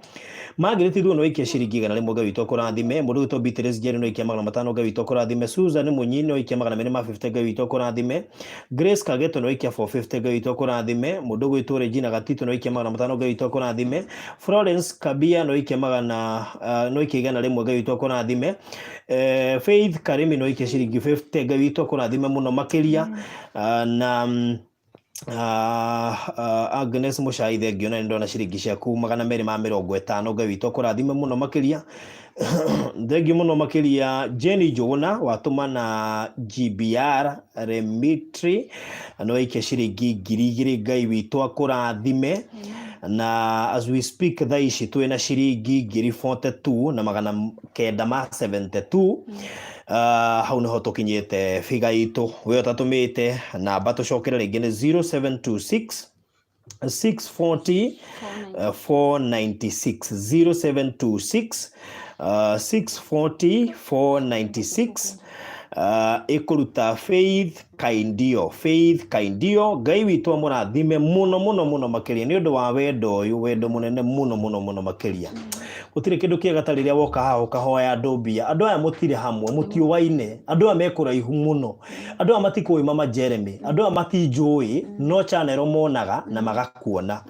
Margaret Thuo nĩ waikia ciringi 100, Ngai witũ akũrathime. Mũndũ witũ Beatrice Njeri nĩ waikia 500, Ngai witũ akũrathime. Susan Munyi nĩ waikia 250, Ngai witũ akũrathime. Grace Kageto nĩ waikia 450, Ngai witũ akũrathime. Mũndũ gwĩtwo Regina Gatito nĩ waikia 500, Ngai witũ akũrathime. Florence Kabia nĩ waikia magana nĩ waikia 100, Ngai witũ akũrathime. Faith Karimi nĩ waikia ciringi 50, Ngai witũ akũrathime mũno makĩria. Na Agnes Mũcai, thengio na nĩ ndona ciringi ciaku 250, Ngai witũ akũrathime mũno makĩria. Thengio mũno makĩria. Jenny Njũgũna watũma na GBR Remitry nĩ waikia ciringi 2000, Ngai witũ akũrathime. Na as we speak thaa ici twĩna ciringi 42,972 na hau niho tũkinyĩte figa itũ. We ũtatũmĩte namba, tũcokere rĩngĩ nĩ 0726 640 496, 0726 640 496, ĩkũruta Faith Kaindio. Faith Kaindio, Ngai witũ amũrathime mũno mũno mũno makĩria nĩ ũndũ wa wendo ũyũ, wendo mũnene mũno mũno mũno makĩria. Gũtirĩ kĩndũ kĩega ta rĩrĩa woka haha ũkahoya andũ mbia. Andũ aya mũtirĩ hamwe, mũtiũaine, andũ aya me kũraihu mũno, andũ aya matikũĩ Mama Jeremy, andũ aya matinjũĩ, no channel monaga na magakuona,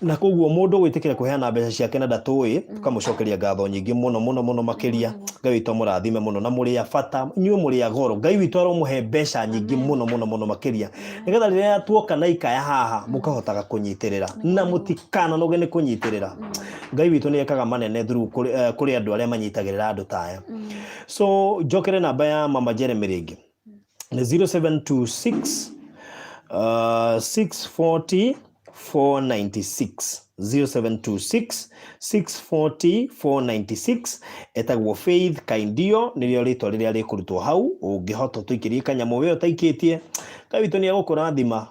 na koguo mũndũ gwĩtĩkĩra kũheana mbeca ciake na ndatũĩ, tũkamũcokeria ngatho nyingĩ mũno mũno mũno makĩria. Ngai witũ amũrathime mũno, na mũrĩ a bata inyuĩ, mũrĩ a goro. Ngai witũ aromũhe mbeca nyingĩ mũno mũno mũno makĩria, nĩgetha rĩrĩa tuoka na ikaya haha mũkahotaga kũnyitĩrĩra, na mũtikananoge nĩ kũnyitĩrĩra. Ngai witũ nĩ ekaga manene through kũrĩ andũ arĩa manyitagĩrĩra andũ ta aya. So njokere namba ya Mama Jeremy rĩngĩ nĩ 0726 640 496, 0726 640 496. Etagwo Faith Kaindio, nĩrĩo rĩtwa rĩrĩa rĩkũrutwo hau. Ũngĩhota ũtũikĩrie kanyamũ we ũtaikĩtie, Ngai witũ nĩ egũkũrathima.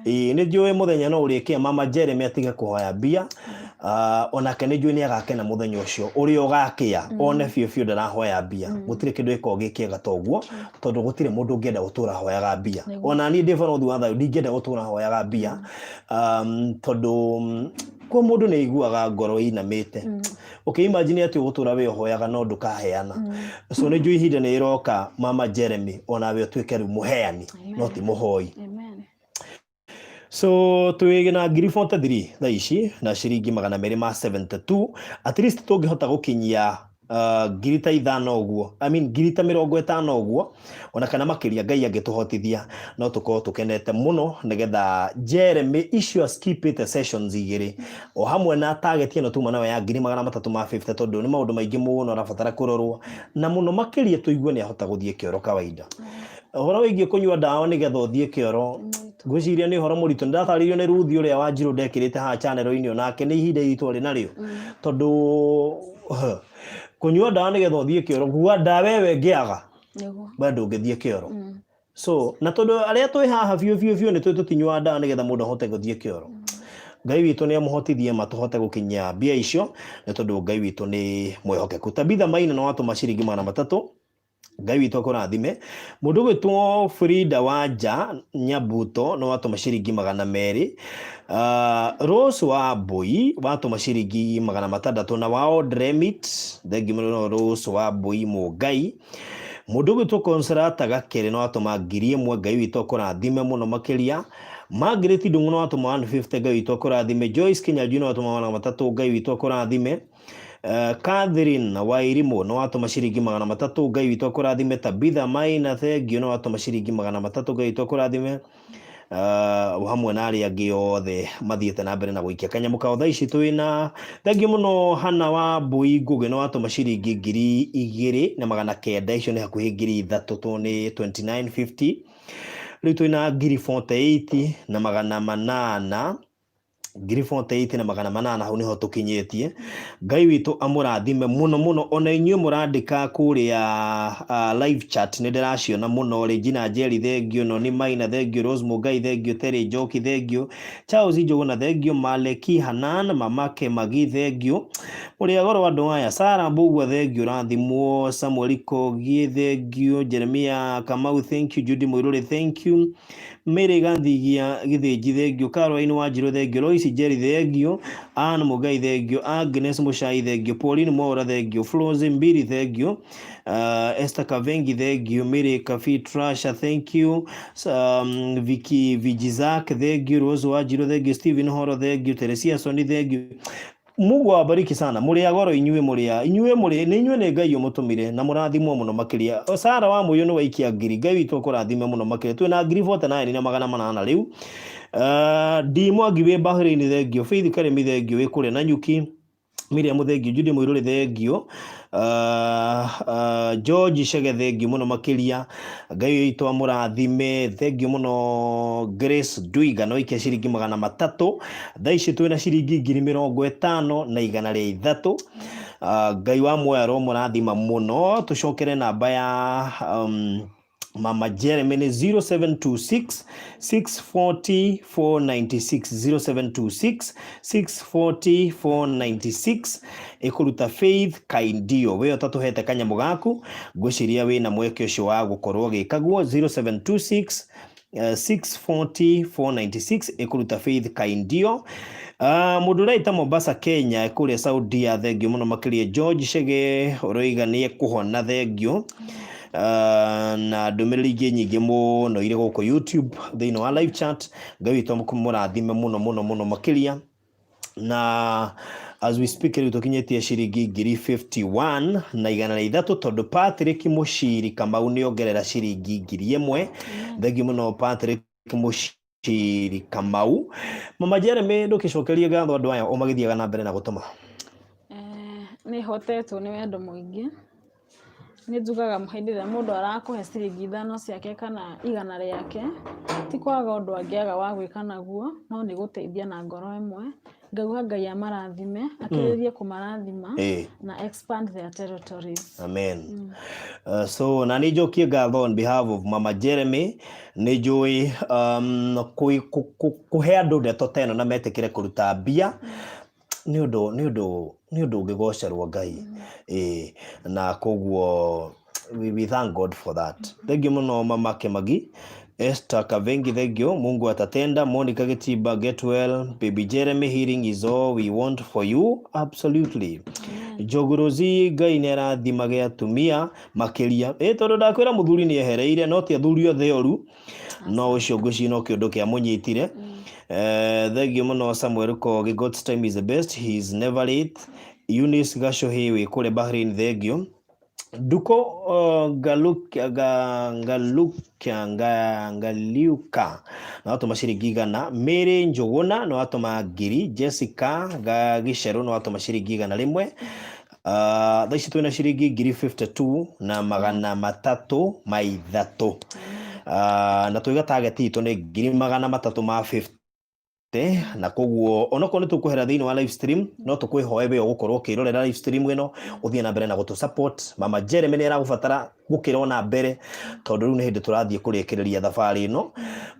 Ĩĩ, nĩ njũĩ mũthenya no ũrĩkĩa Mama Jeremy atige kũhoya mbia. Onake nĩ njũĩ nĩ agakena mũthenya ũcio ũrĩa ũgakĩa one biũ biũ ndarahoya mbia. Gũtirĩ kĩndũ gĩkoragwo gĩ kĩega ta ũguo, tondũ gũtirĩ mũndũ ũngĩenda gũtũra ahoyaga mbia. Ona niĩ ndĩ barothi wa thayũ, ndingĩenda gũtũra hoyaga mbia, tondũ kwa mũndũ nĩ aiguaga ngoro ĩinamĩte. Okay, imagine atĩ ũgũtũra wĩ ũhoyaga no ndũkaheana. So nĩ njũĩ ihinda nĩ rĩroka Mama Jeremy onawe ũtuĩke rĩu mũheani no ti mũhoi. Amen. So twĩ na 43,000 thaa ici na ciringi 272. At least tũngĩhota gũkinyia 5,000 ũguo, I mean 50,000 ũguo ona kana makĩria, Ngai angĩtũhotithia, no tũkorwo tũkenete mũno, nĩgetha Jeremy icio skipĩte sessions igĩrĩ o hamwe na target ĩno tuma nayo ya 350,000, tondũ nĩ maũndũ maingĩ mũno arabatara kũrorwo, na mũno makĩria tũigue nĩ ahota gũthiĩ kĩoro kawaida. Ũhoro wĩgiĩ kũnyua ndawa nĩgetha ũthiĩ kĩoro, ngwĩciria nĩ ũhoro mũritũ. Nĩ ndatarĩirio nĩ Ruthi ũrĩa wa Njirũ ndekĩrĩte haha channel-inĩ, onake nĩ ihinda iritũ arĩ narĩo, tondũ kũnyua ndawa nĩgetha ũthiĩ kĩoro, gua ndawa ĩyo ĩngĩaga, we ndũngĩthiĩ kĩoro. So na tondũ arĩa twĩ haha biũ biũ biũ nĩ twĩ tũtinyuaga ndawa nĩgetha mũndũ ahote gũthiĩ kĩoro, Ngai witũ nĩ amũhotithie ma tũhote gũkinyia mbia icio, nĩ tondũ Ngai witũ nĩ mwĩhokeku. Tabitha Maina no watũma ciringi 300, Ngai witũ akũrathime. Mũndũ gwĩtwo Frida Wanja Nyabuto no watũma ciringi 200. Rose wa Mbui watũma ciringi 600 na wao Dremit, thengi mũno Rose wa Mbui Mũngai. Mũndũ gwĩtwo Consolata Gakere no watũma 1000, Ngai witũ akũrathime mũno makĩria. Margaret Ndung'u no watũma 150, Ngai witũ akũrathime. Joyce Kinyanjui no watũma 300, Ngai witũ akũrathime. Catherine Wairimu no watũma ciringi 300, Ngai witũ akũrathime. Tabitha Maina, thengio, no watũma ciringi 300, Ngai witũ akũrathime, hamwe na arĩa angĩ othe mathiĩte na mbere na gũikia kanyamũ kao thaa ici twĩna. Thengio mũno. Hana wa Mbui Ngũgĩ no watũma ciringi 2900, icio nĩ hakuhĩ 3000 tondũ nĩ 2950. Rĩu twĩna 48,800. 48,800 na 800 hau nĩho tũkinyĩtie. Ngai witũ amũrathime mũno mũno, ona inyuĩ mũrandĩka kũrĩa live chat nĩ ndĩraciona mũno. Regina Njeri thengio, Noni Maina thengio, Rose Mũngai thengio, Terry Njoki thengio, Charles Njũgũna thengio, Maleki Hanan mamake Magi thengio, mũrĩ agoro andũ aya, Sara Mbugua thengio, rathimwo, Samuel Kogie thengio, Jeremia Kamau thank you, Judy Mũirũrĩ thank you, Mary Gathigia Gĩthĩnji thengio, Caroline Wanjirũ thengio, Lois Njeri thengio, Ann Mũngai thengio, Agnes Mũcai thengio, Pauline Mwaura thengio, Florence Mbiri thengio, Esther Kavengi thengio, Mary Kafi Trasha thank you, Vicky Vijizak thengio, Rose Wanjirũ thengio, Stephen Horo thengio, Teresia Soni thengio. Mungu awabariki sana. Mũrĩ a goro inyuĩ, mũrĩ a inyuĩ, mũrĩ nĩ inyuĩ, nĩ Ngai ũmũtũmire na mũrathimwo mũno makĩria. Sara wa Mũyũ nĩ waikia ngiri, Ngai witũ akũrathime mũno makĩria. Twĩna 48,800 rĩu. Ndi Mwangi wĩ Bahrain thengio, Faith Karĩmi thengio wĩ kũrĩa Nanyuki, Miriam thengio, Judy Mũirũrĩ thengio, George Chege thengio mũno makĩria, Ngai witũ amũrathime, thengio mũno. Grace Ndwiga no ikia ciringi 300, thaa ici twĩna ciringi 50,300. Ngai wa muoyo aromũrathima mũno. Tũcokere namba ya Mama Jeremy nĩ 0726 640 496, 0726 640 496, ĩkũruta Faith Kaindio. We ũtatũhete kanyamũ gaku, ngwĩciria wĩna mweke ũcio wa gũkorwo ũgĩkaguo. 0726 640 496, ĩkũruta Faith Kaindio. Mũndũ ũraita Mombasa Kenya, kũrĩa Saudia, thengio mũno makĩria. George Chege ũroiga nĩ ekũhona, thengio. Na ndũmĩrĩri ingĩ nyingĩ mũno irĩ gũkũ YouTube thĩinĩ wa live chat. Ngai witũ mũrathime mũno mũno mũno makĩria. Na as we speak rĩu tũkinyĩtie ciringi 51,300, tondũ Patrick Mũciri Kamau nĩ ongerera ciringi 1,000. Thengiũ mũno, Patrick Mũciri Kamau. Mama Jeremy, ndũkĩcokerie ngatho andũ aya o magĩthiaga na mbere na gũtũma. Nĩ hotetwo nĩ wendo mũingĩ. Nĩ njugaga hĩndĩ ĩrĩa mũndũ arakũhe ciringi 5 ciake kana 100 rĩake, ti kwaga ũndũ angĩaga wa gwĩka naguo, no nĩ gũteithia na ngoro ĩmwe. Ngauga Ngai amarathime, akĩrĩrĩrie kũmarathima na expand their territories. Amen. So na nĩ njokie ngatho on behalf of Mama Jeremy. Nĩ njũĩ kũhe andũ ndeto ta ĩno na metĩkĩre kũruta mbia nĩ ũndũ ũngĩgocerwo Ngai. Ĩĩ, na koguo we thank God for that. Thank you mũno, Mama Kemagi. Esther Kavengi, thank you. Mungu atatenda. Monica Gitiba, get well. Baby Jeremy, healing is all we want for you. Absolutely. Njogurozi, Ngai nĩ arathimage atumia makĩria. Ĩ tondũ ndakwĩra mũthuri nĩ ehereire, no ti athuri othe oru, no ũcio ngwĩciria no kĩũndũ kĩamũnyitire. Thank you mũno, Samuel Kogi. God's time is the best, he is never late. Eunice Gacohi wĩ kũrĩa Bahrain, thank you. Nduko Ngaluka Ngaluka Ngaliuka nĩ watũma ciringi 100. Mary Njũgũna nĩ watũma 1,000. Jessica Gĩcerũ nĩ watũma ciringi 100. Thaa ici twĩna ciringi 52,303, na tũiga target itũ nĩ 350,000, na koguo onokorwo nĩ tũkũhera thĩinĩ wa live stream, no tũkwĩhoe we ũgũkorwo ũkĩrorera live stream ĩno ũthiĩ na mbere na gũtũ support. Mama Jeremy nĩ aragũbatara gũkĩra ona mbere, tondũ rĩu nĩ hĩndĩ tũrathiĩ kũrĩkĩrĩria thabarĩ ĩno.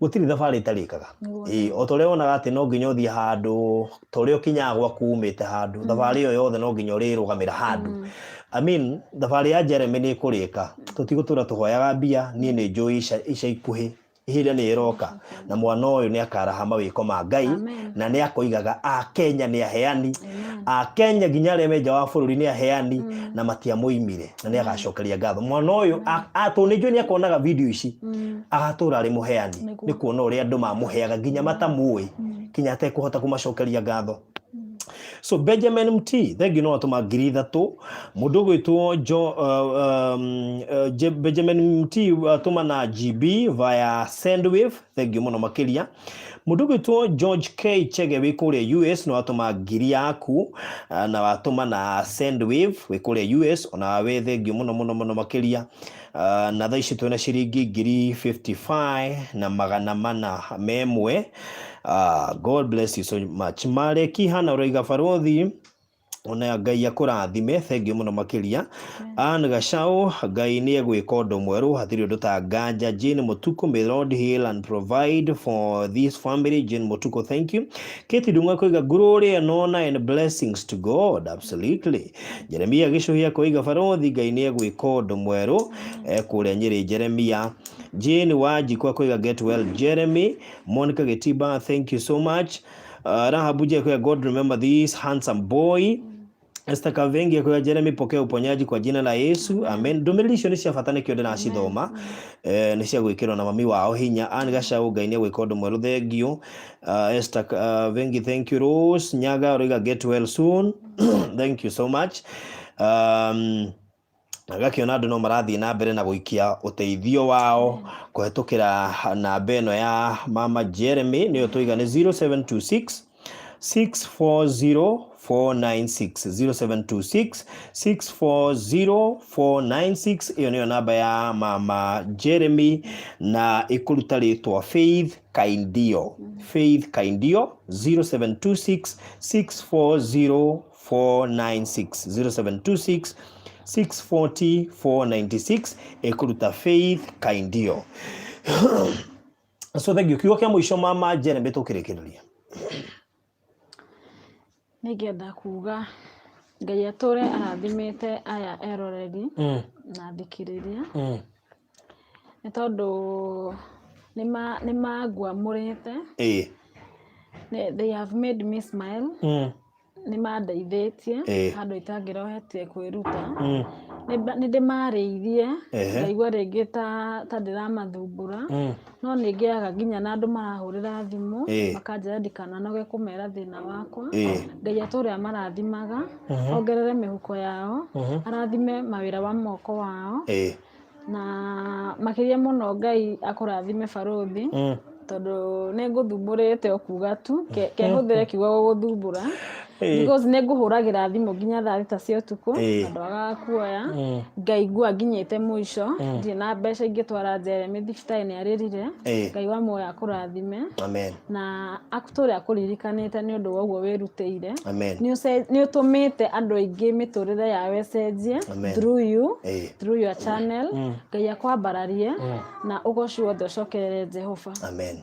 Gũtirĩ thabarĩ ĩtarĩkaga. Ĩĩ, o ta ũrĩa wonaga atĩ no nginya ũthiĩ handũ, ta ũrĩa ũkinyaga gwaku umĩte handũ, thabarĩ ĩyo yothe no nginya ũrĩrũgamĩra handũ. I mean, thabarĩ ya Jeremy nĩ ĩkũrĩka, tũtigũtũra tũhoyaga mbia. Niĩ nĩ njũĩ ica ikuhĩ ihinda nĩ ĩroka na mwana ũyũ nĩ akaraha mawĩko ma Ngai. Amen. Na nĩ akoigaga a Kenya nĩ aheani. Amen. A Kenya nginya arĩa me nja wa bũrũri nĩ aheani na matiamũimire, na nĩ agacokeria ngatho mwana ũyũ. Tondũ nĩ njũĩ nĩ akonaga video ici, agatũra arĩ mũheani. Nĩ kuona ũrĩa andũ mamũheaga nginya matamũĩ, kinya atekũhota kũmacokeria ngatho. So Benjamin Mt, thengi, no atũma 3,000. Mũndũ ũgwĩtwo jo, Benjamin Mt atũma na GB via Sendwave, thengi mũno makĩria. Mũndũ ũgwĩtwo George K Chege wĩ kũrĩa US no atũma 1,000 yaku, na watũma na Sendwave wĩ kũrĩa US, ona we thengi mũno mũno mũno makĩria. Na thaa ici twĩna ciringi 55,401. God bless you so much. Mareki hana ũroiga barothi ona Ngai akũrathime, thengiũ mũno makĩria. Ann Gacau, Ngai nĩ egwĩka ũndũ mwerũ, hatirĩ ũndũ ta nganja. Jane Mutuku, may the Lord heal and provide for this family. Jane Mutuku, thank you. Kate Ndung'u koiga glory and honor and blessings to God, absolutely. Jeremia Gĩcũhia koiga barothi Ngai nĩ egwĩka ũndũ mwerũ kũrĩa Nyĩrĩ. Jeremia Jane Wanjikũ akoiga get well Jeremy. Monica Gĩtimba, thank you so much. Rahabu J akoiga God remember this handsome boy. Esther Kavengi akoiga Jeremy, pokea uponyaji kwa jina la Yesu, amen. Ndũmĩrĩri icio nĩ cia bata, nĩkĩo ndĩracithoma, nĩ cia gwĩkĩrwo na mami wao hinya. Ann Gacau, Ngai nĩ egwĩka ũndũ mwerũ, thengiũ. Esther Vengi, thank you. Rose Nyaga ũroiga get well soon, thank you so much. Ngakĩona andũ no marathiĩ na mbere na gũikia ũteithio wao kũhetũkĩra namba ĩno ya mama Jeremy, nĩyo tũiga nĩ 0726 640 496, 0726 640 496. Ĩyo nĩyo namba ya mama Jeremy na ĩkũruta rĩtwa Faith Kaindio. Faith Kaindio, 0726 640 496, 0726 640 496, ĩkũruta Faith Kaindio. So thank you. Kiugo kĩa mũico, mama Jeremy, tũkĩrĩkĩrĩria. Nĩngĩenda kuga Ngai atũre arathimĩte aya eroreri na thikĩrĩria, nĩ tondũ nĩmanguamũrĩte. They have made me smile. Nĩ mandeithĩtie handũ itangĩrohetie kwĩruta. Nĩ ndĩmarĩirie, ngaigua rĩngĩ ta ndĩramathumbũra, no nĩ ngĩaga nginya na andũ marahũrĩra thimũ, makanjĩra ndikananoge kũmera thĩna wakwa. Ngai atũre amarathimaga, ongerere mĩhuko yao, arathime mawĩra wa moko wao, na makĩria mũno Ngai akũrathime barũthi, tondũ nĩ ngũthumbũrĩte o kuga tu kehũthĩre kiugo gũgũthumbũra, because nĩ ngũhũragĩra thimũ nginya thaa 6 cia ũtukũ na ndwagaga kuoya. Ngaigua nginyĩte mũico, ndirĩ na mbeca ingĩtwara Jeremy thibitarĩ, nĩ arĩrire. Ngai wa muoyo akũrathime Amen. na atũre akũririkanĩte nĩ ũndũ wa ũguo wĩrutĩire. Amen. Nĩ ũtũmĩte andũ aingĩ mĩtũrĩre yao ĩcenjie Amen. through you, through your channel. Ngai akwambararie na ũgoci wothe ũcokerere Jehova. Amen.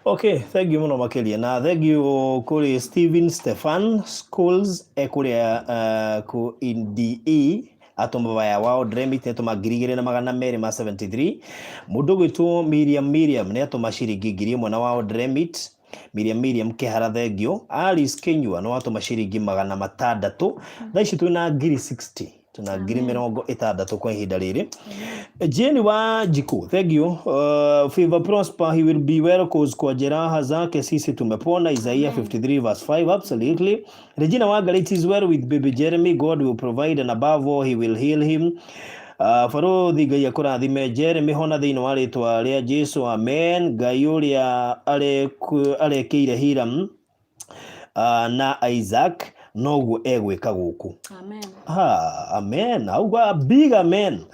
Okay, thank you mũno makĩria, na thank you kũrĩ Steven Stefan Schools ekũrĩa ku in DE atũma vaya wao Dremit, nĩ atũma 2,273. Mũndũ ũgwĩtwo Miriam Miriam nĩ atũma ciringi 1,000 na wao Dremit. Miriam Miriam Kĩhara, thengio. Alice Kinyua nĩ watũma ciringi 600. Thaa ici twĩna ngiri 60, tuna 60,000 kwa ihinda rĩrĩ. Jane wa Njiku, thank you. Favor Prosper, he will be well cause kwa jeraha zake sisi tumepona. Isaiah 53 verse 5, absolutely. Regina Wangari, it is well with baby Jeremy. God will provide and above all he will heal him. Barothi Ngai akũrathime Jeremy, hona thĩinĩ wa rĩtwa rĩa Jesu, amen. Ngai ũrĩa arekĩire Hiram na Isaac noguo egwĩka gũkũ. Amen. Ah, amen. Auga big amen.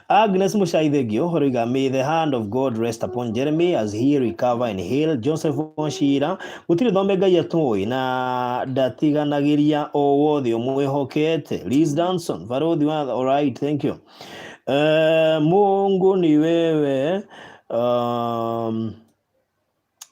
Agnes Mushai, thengio. Horoiga, may the hand of God rest upon Jeremy as he recover and heal. Joseph Wachira, gũtirĩ thome Ngai atũĩ na ndatiganagĩria o wothe ũmwĩhokete. Liz Danson, barothi wa, all right, thank you. Mungu ni wewe.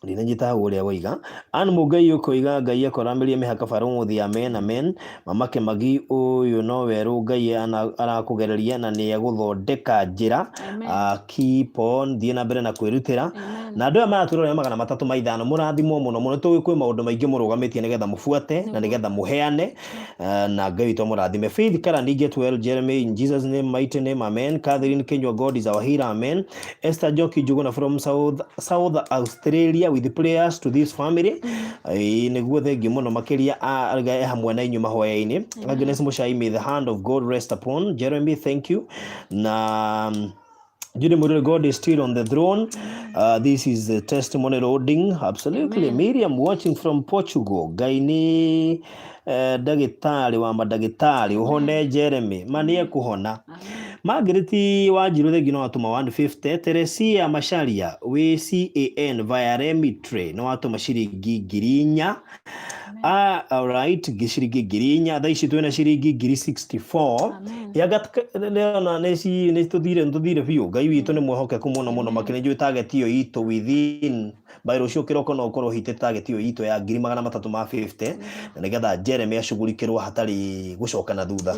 Ndinanyita hau ũrĩa woiga. Ann Mũngai ũkoiga Ngai akoramĩrie mĩhaka barũthi, amen, amen. Mama Kĩmagi, ũyũ no werũ Ngai arakũgereria na nĩ egũthondeka njĩra. Amen. Keep on, thiĩ na mbere na kwĩrutĩra. Amen. Na andũ aya maratũrora 305, mũrathimwo mũno mũno. Tũĩ kwĩ maũndũ maingĩ mũrũgamĩtie nĩgetha mũbuate na nĩgetha mũheane, na Ngai witũ amũrathime. Faith Karani, get well Jeremy in Jesus name, mighty name, amen. Catherine Kenywa, God is our healer, amen. Esther Njoki Njuguna from South Australia, with prayers to this family. Ĩĩ, nĩguo, thengiũ mũno makĩria. Ngai hamwe na inyuĩ mahoya-inĩ. Agnes Mushai, may the hand of God rest upon Jeremy, thank you. Na Judy Murray, God is still on the throne. This is the testimony loading. Absolutely. Amen. Miriam watching from Portugal. Ngai nĩ ndagĩtarĩ wa mandagĩtarĩ, ũhone Jeremy. Ma nĩ ekũhona. Amen. Margaret Wanjiru thengi no watũma 150. Teresia Macharia wĩ CAN via Remitre no watũma ciringi 4,000. Ah, alright, ciringi 4,000. Thaa ici twĩna ciringi 64,000. Amen. Yanga nĩ tũthire biũ. Ngai witũ nĩ mwehokeku mũno mũno makĩria. Njũĩ target ĩyo itũ within by rũciũ kĩroko no ũkorwo hitĩte target ĩyo itũ ya 350,000, na nĩgetha Jeremy acugurikĩrwo hatarĩ gũcoka na thutha.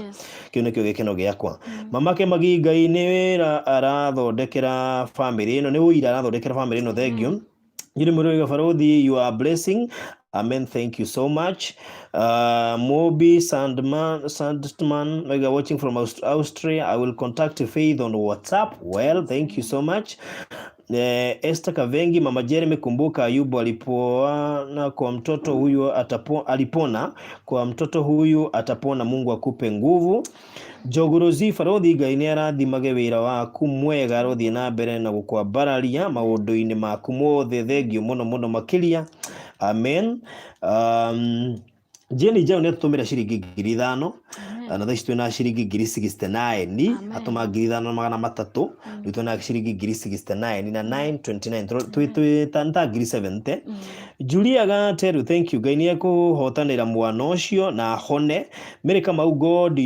Kĩu nĩkĩo gĩkeno gĩakwa. Mamake Magi, Ngai nĩ wĩra arathondekera famĩlĩ ĩno, nĩ ũira arathondekera famĩlĩ ĩno. Thank you. Nyiri Muruga Farodhi, you are blessing. Amen. Thank you so much. Mobi Sandman, Sandman, you are watching from Austria. I will contact Faith on WhatsApp. Well, thank you so much. Esther Kavengi, Mama Jeremy, kumbuka Ayubu alipona kwa mtoto huyu alipona kwa mtoto huyu atapona. Mungu akupe nguvu. Njogorozi Barothi, Ngai nĩ arathimage wĩra waku mwega, arothiĩ na mbere na gũkwambararia maũndũ-inĩ maku mothe. Thengiũ mũno mũno makĩria. Amen. Jeni Jau nĩ atũtũmĩra ciringi 5,000, na thaa ici twĩna ciringi 69,000. Atũma 5,300, rĩu twĩna ciringi 69,000 na 929, twĩ ta 70,000. Julia Gateru, thank you. Ngai nĩ ekũhotanĩra mwana ũcio na ahone. Mary Kamau, God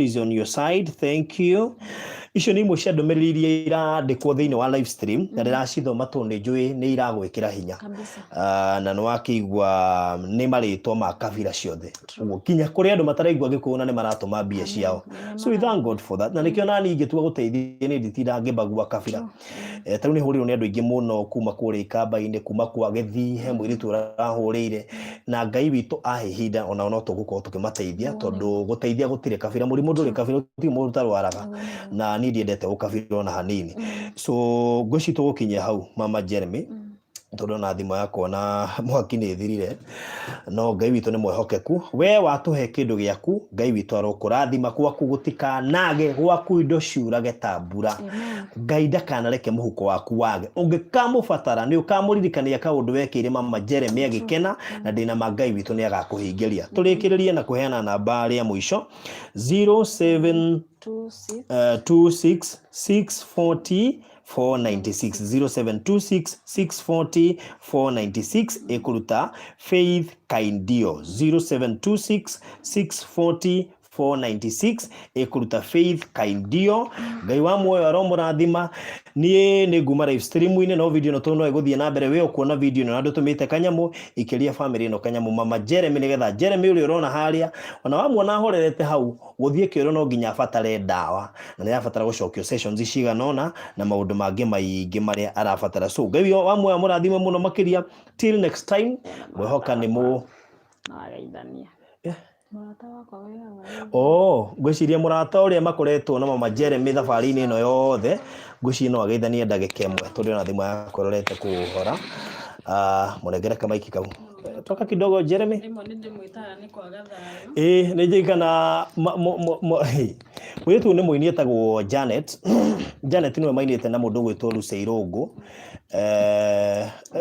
is on your side. Thank you. Icio nĩ imwe cia ndũmĩrĩri iria irandĩkwo thĩinĩ wa live stream, na ndĩracithoma tondũ nĩ njũĩ nĩ iragwĩkĩra hinya. Kabisa. Na nĩ wakĩigua nĩ marĩtwa ma kabira ciothe, ũguo kinya kũrĩ andũ mataraigua Gĩkũyũ na nĩ maratũma mbia ciao, so we thank God for that. Na nĩkĩo nani ingĩtua gũteithia nĩ nditindaga ngĩmbagua kabira. Ta rĩu nĩ hũrĩirwo nĩ andũ aingĩ mũno kuma kũrĩa ikamba-inĩ, kuma kwa Gĩthii, he mũirĩtu ũrahũrĩire, na Ngai witũ ahe ihinda onao no tũgũkorwo tũkĩmateithia, tondũ gũteithia gũtirĩ kabira, mũrimũ ndũrĩ kabira, gũtirĩ mũndũ ũtarwaraga, na niĩ ndiendete ũkabira ona hanini. So ngwĩciria tũgũkinyia hau, Mama Jeremy, tondũ ona thimũ yakwa na mwaki nĩ ĩthirire, no Ngai witũ nĩ mwehokeku. We watũhe kĩndũ gĩaku, Ngai witũ arokũrathima, gwaku gũtikanage, gwaku indo ciurage ta mbura. Amen. Ngai ndakanareke mũhuko waku wage. Ũngĩkamũbatara nĩ ũkamũririkania kaũndũ wekĩire Mama Jeremy agĩkena, na ndĩna ma Ngai witũ nĩ agakũhingĩria. Tũrĩkĩrĩrie na kũheana namba rĩa mũico, 07 26 26 640 496, 0726 640 496, ĩkũruta Faith Kaindio. 0726 640 496, ĩkũruta Faith Kaindio. Ngai wa muoyo aromũrathima. Niĩ nĩ nguma live stream-inĩ, no video ĩno tondũ no ĩgũthiĩ na mbere, we ũkuona video ĩno na ndũtũmĩte kanyamũ, ikĩria famĩlĩ ĩno kanyamũ, Mama Jeremy, nĩgetha Jeremy ũrĩa ũrona harĩa, ona wamuona ahorerete hau, gũthiĩ kĩoro no nginya abatare ndawa, na nĩ arabatara gũcokio sessions cigana ũna na maũndũ mangĩ maingĩ marĩa arabatara. So Ngai wa muoyo amũrathime mũno makĩria. Till next time, ngwĩhoka nĩ mũ No ageithania. Mũrata wakwa wĩ hau. Oh, ngwĩciria mũrata ũrĩa makoretwo na Mama Jeremy thabarĩ-inĩ ĩno yothe, ngwĩciria no ageithanie ndagĩka ĩmwe, tondũ ona thimũ yakwa ĩrorete kũhora. Mũnengere kamaiki kau. Toka kidogo, Jeremy. Rĩmwe nĩ ndĩmwĩtaga nĩ kwaga thayũ. Ĩĩ, nĩ njirikana mũirĩtu ũyũ nĩ mũini etagwo Janet. Janet nĩwe mainĩte na mũndũ ũgwĩtwo Lucy Irũngũ.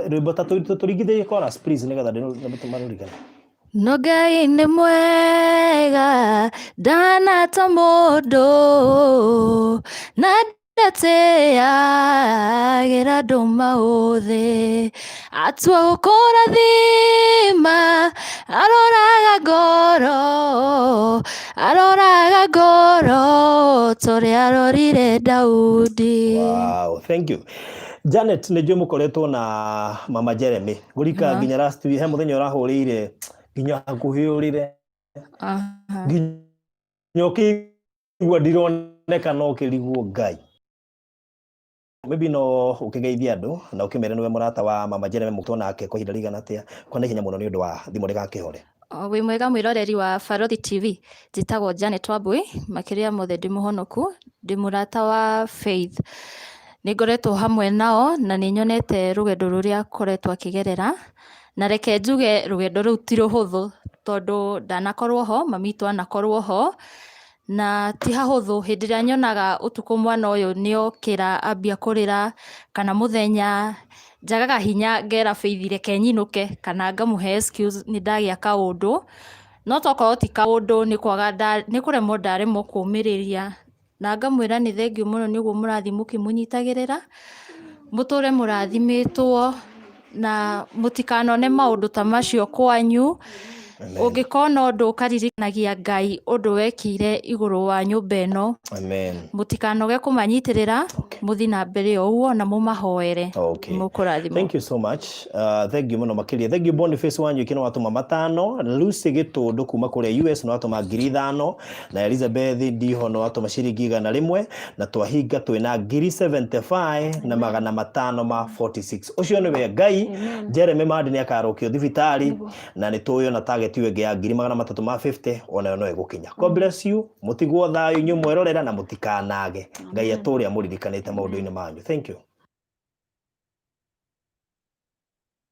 Rwĩmbo ta tũringithĩrie chorus, please, nĩgetha marũrikane. No Ngai nĩ mwega, ndanata mũndũ na ndatĩagĩra andũ maũthĩ, atua gũkũrathima, aroraga ngoro, aroraga ngoro torĩa arorire Daudi. Wow, thank you. Janet, nĩ njũĩ mũkoretwo na Mama Jeremy gũrika nginya last week, he mũthenya ũrahũrĩire nginya hakuhĩ ũrĩre, nginya ũkĩigua ndironeka no ũkĩrigwo Ngai. Maybe no ũkĩgeithia andũ na ũkĩmere nĩwe mũrata wa Mama Jeremy, mũtwo nake kwa ihinda rĩigana atĩa, kwa na ihenya mũno nĩ ũndũ wa thimũ ndĩgakĩhore. Wĩ mwega mwĩroreri wa Barothi TV, njĩtagwo Janet Wambui, makĩria mothe ndĩ mũhonoku, ndĩ mũrata wa Faith. Nĩ ngoretwo hamwe nao na nĩ nyonete rũgendo rũrĩa akoretwo akĩgerera, na reke njuge rũgendo rũu ti rũhũthũ, tondũ ndanakorwo ho, mami witũ anakorwo ho, na ti hahũthũ. Hĩndĩ ĩrĩa nyonaga ũtukũ mwana ũyũ nĩ okĩra ambia kũrĩra, kana mũthenya, njagaga hinya ngera Faith reke nyinũke, kana ngamũhe excuse nĩ ndagĩa kaũndũ, no tokorwo ti kaũndũ, nĩ kwaga, nĩ kũremwo ndaremwo kũmĩrĩria. Na ngamwĩra nĩ thengiũ mũno nĩ ũguo mũrathiĩ mũkĩmũnyitagĩrĩra, mũtũre mũrathimĩtwo na mũtikanone maũndũ ta macio kwanyu. Amen. Ũngĩkona ũndũ ũkaririkanagia Ngai ũndũ wekĩire igũrũ wa nyũmba ĩno. Amen. Mũtikanoge kũmanyitĩrĩra, Okay. mũthiĩ na mbere o ũguo na mũmahoere. Okay. Mũkũrathimwo. Thank you so much. Thank you mũno makĩria. Thank you Boniface Wanyoike nĩ watũma 5, Lucy Gĩtũndũ kuma kũrĩa US nĩ watũma 5,000, na Elizabeth Ndiho nĩ watũma ciringi 100, na twahinga twĩna 75,546 na 46. Ũcio nĩwe Ngai. Amen. Jeremy Mandi nĩ akarũkio thibitarĩ Nĩguo. Na nĩ tũĩ ona target ĩyo ĩngĩ ya 350,000 onayo no ĩgũkinya. God bless you. Mũtigwo thayũ inyuĩ mwerorera na mũtikanage. Ngai atũre amũririkanĩte maũndũ-inĩ manyu. Thank you.